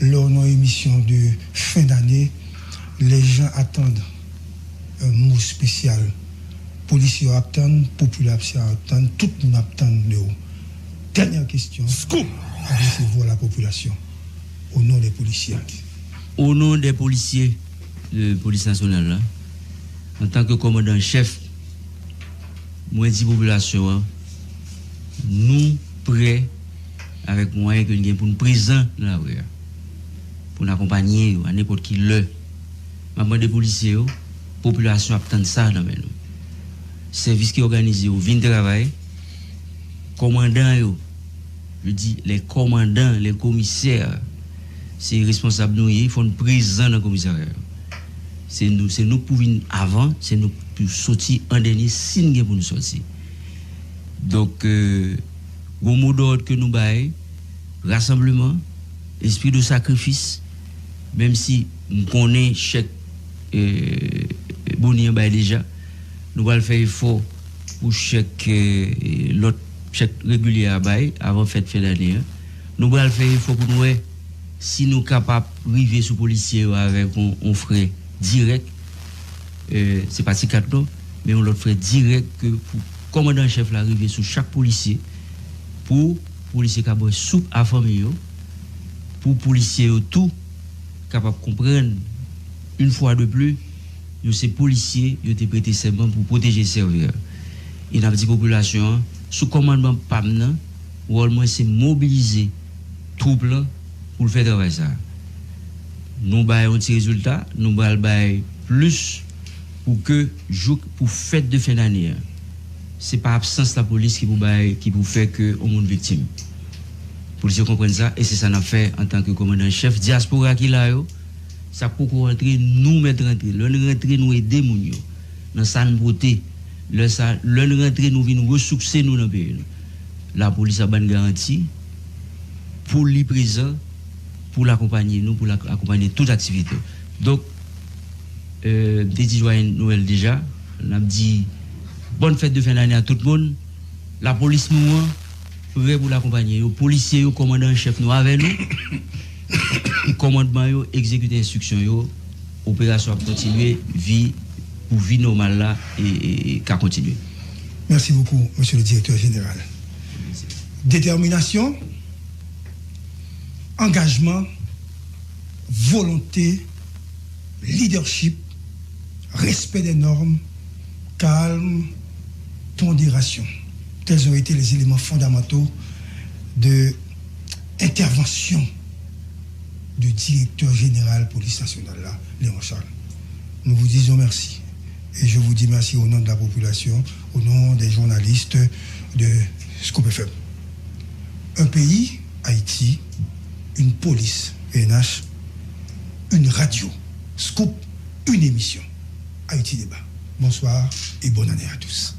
Lors de nos émissions de fin d'année, les gens attendent un mot spécial. Polisye yo ap tann, popilasyon ap tann, tout moun ap tann de ou. Dènyè kesyon, adrese vou a la popilasyon. O non dè polisye. O non dè polisye, euh, polis nasyonal la, antanke kòmandan an chèf, mwen di popilasyon an, nou prè avèk mwayen ke n gen pou n prezan nan lari a, pou n akonpaye yo a nenpòt ki lè. M ap mande polisye yo, popilasyon ap tann sa nan men nou. Sèvis ki òganize yo vin travay, kòmandan yo, je dis les commandants, les commissaires, se responsab nou ye, fò n prezan nan komisarya yo. Se nou, se nou k pou vin avan, se nou k pou soti an dènye si n gen pou n soti. Donk, euh, gon mo dòd ke nou bay, rasanbleman, espri de sakrifis, menm si m konnen chèk, eh, boni an bay deja, nou pral fè efò pou chèk, eh, lòt chèk regilye a bay avan fèt fen dane an. Nou pral fè efò pou n wè si nou kapab rive sou polisye yo avèk yon, yon frè dirèk. Eh, se pa ti kat non, men yon lòt frè dirèk ke pou kòmandan an chèf la rive sou chak polisye, pou polisye ka bwè soup a fanmi yo, pou polisye yo tou kapab konprann, une fois de plus, yo se polisye, yo te prete sèman pou pwoteje e sèvi a. E n ap di popilasyon an, sou kòmandman pa m nan, wòl mwen se mobilize twoup lan pou l fè travay sa a. Nou bay yon ti rezilta, nou pral bay plis pou ke jouk pou fèt de fen dane an. Se pa absans lapolis ki pou bay, ki pou fè ke yon moun viktim. Polisye konprann sa, e se sa n ap fè antanke kòmandan an chèf. Dyaspora ki la yo, sa k poko rantre, nou mèt rantre. Lè n rantre, nou ede moun yo nan sa n pote. Lè sa, lè n rantre, nou vin resoukse nou nan peyi nou. Lapolis ap ban n garanti pou li prezan, pou l akonpaye nou, pou l ak-, akonpaye tout aktivite. Donk, euh, m te di jwaye Nwèl deja, n ap di bòn fèt de fen dane a tout moun. Lapolis nou an prè pou l akonpaye yo. Polisye yo, kòmandan an chèf nou avè nou. Kòmandman yo egzekite enstriksyon yo. Operasyon ap kontinye, vi pou vi nòmal la e, e, e ka kontinye. Merci beaucoup, Monsieur le Directeur Général. Détermination, engagement, volonté, leadership, respect des normes, calme, pondération. Tels ont été les éléments fondamentaux de intervention du directeur général police nationale là, Léon Charles. Nous vous disons merci. Et je vous dis merci au nom de la population, au nom des journalistes de Scoop F M. Un pays, Haïti, une police, V N H, une radio, Scoop, une émission, Haïti Débat. Bonsoir et bonne année à tous.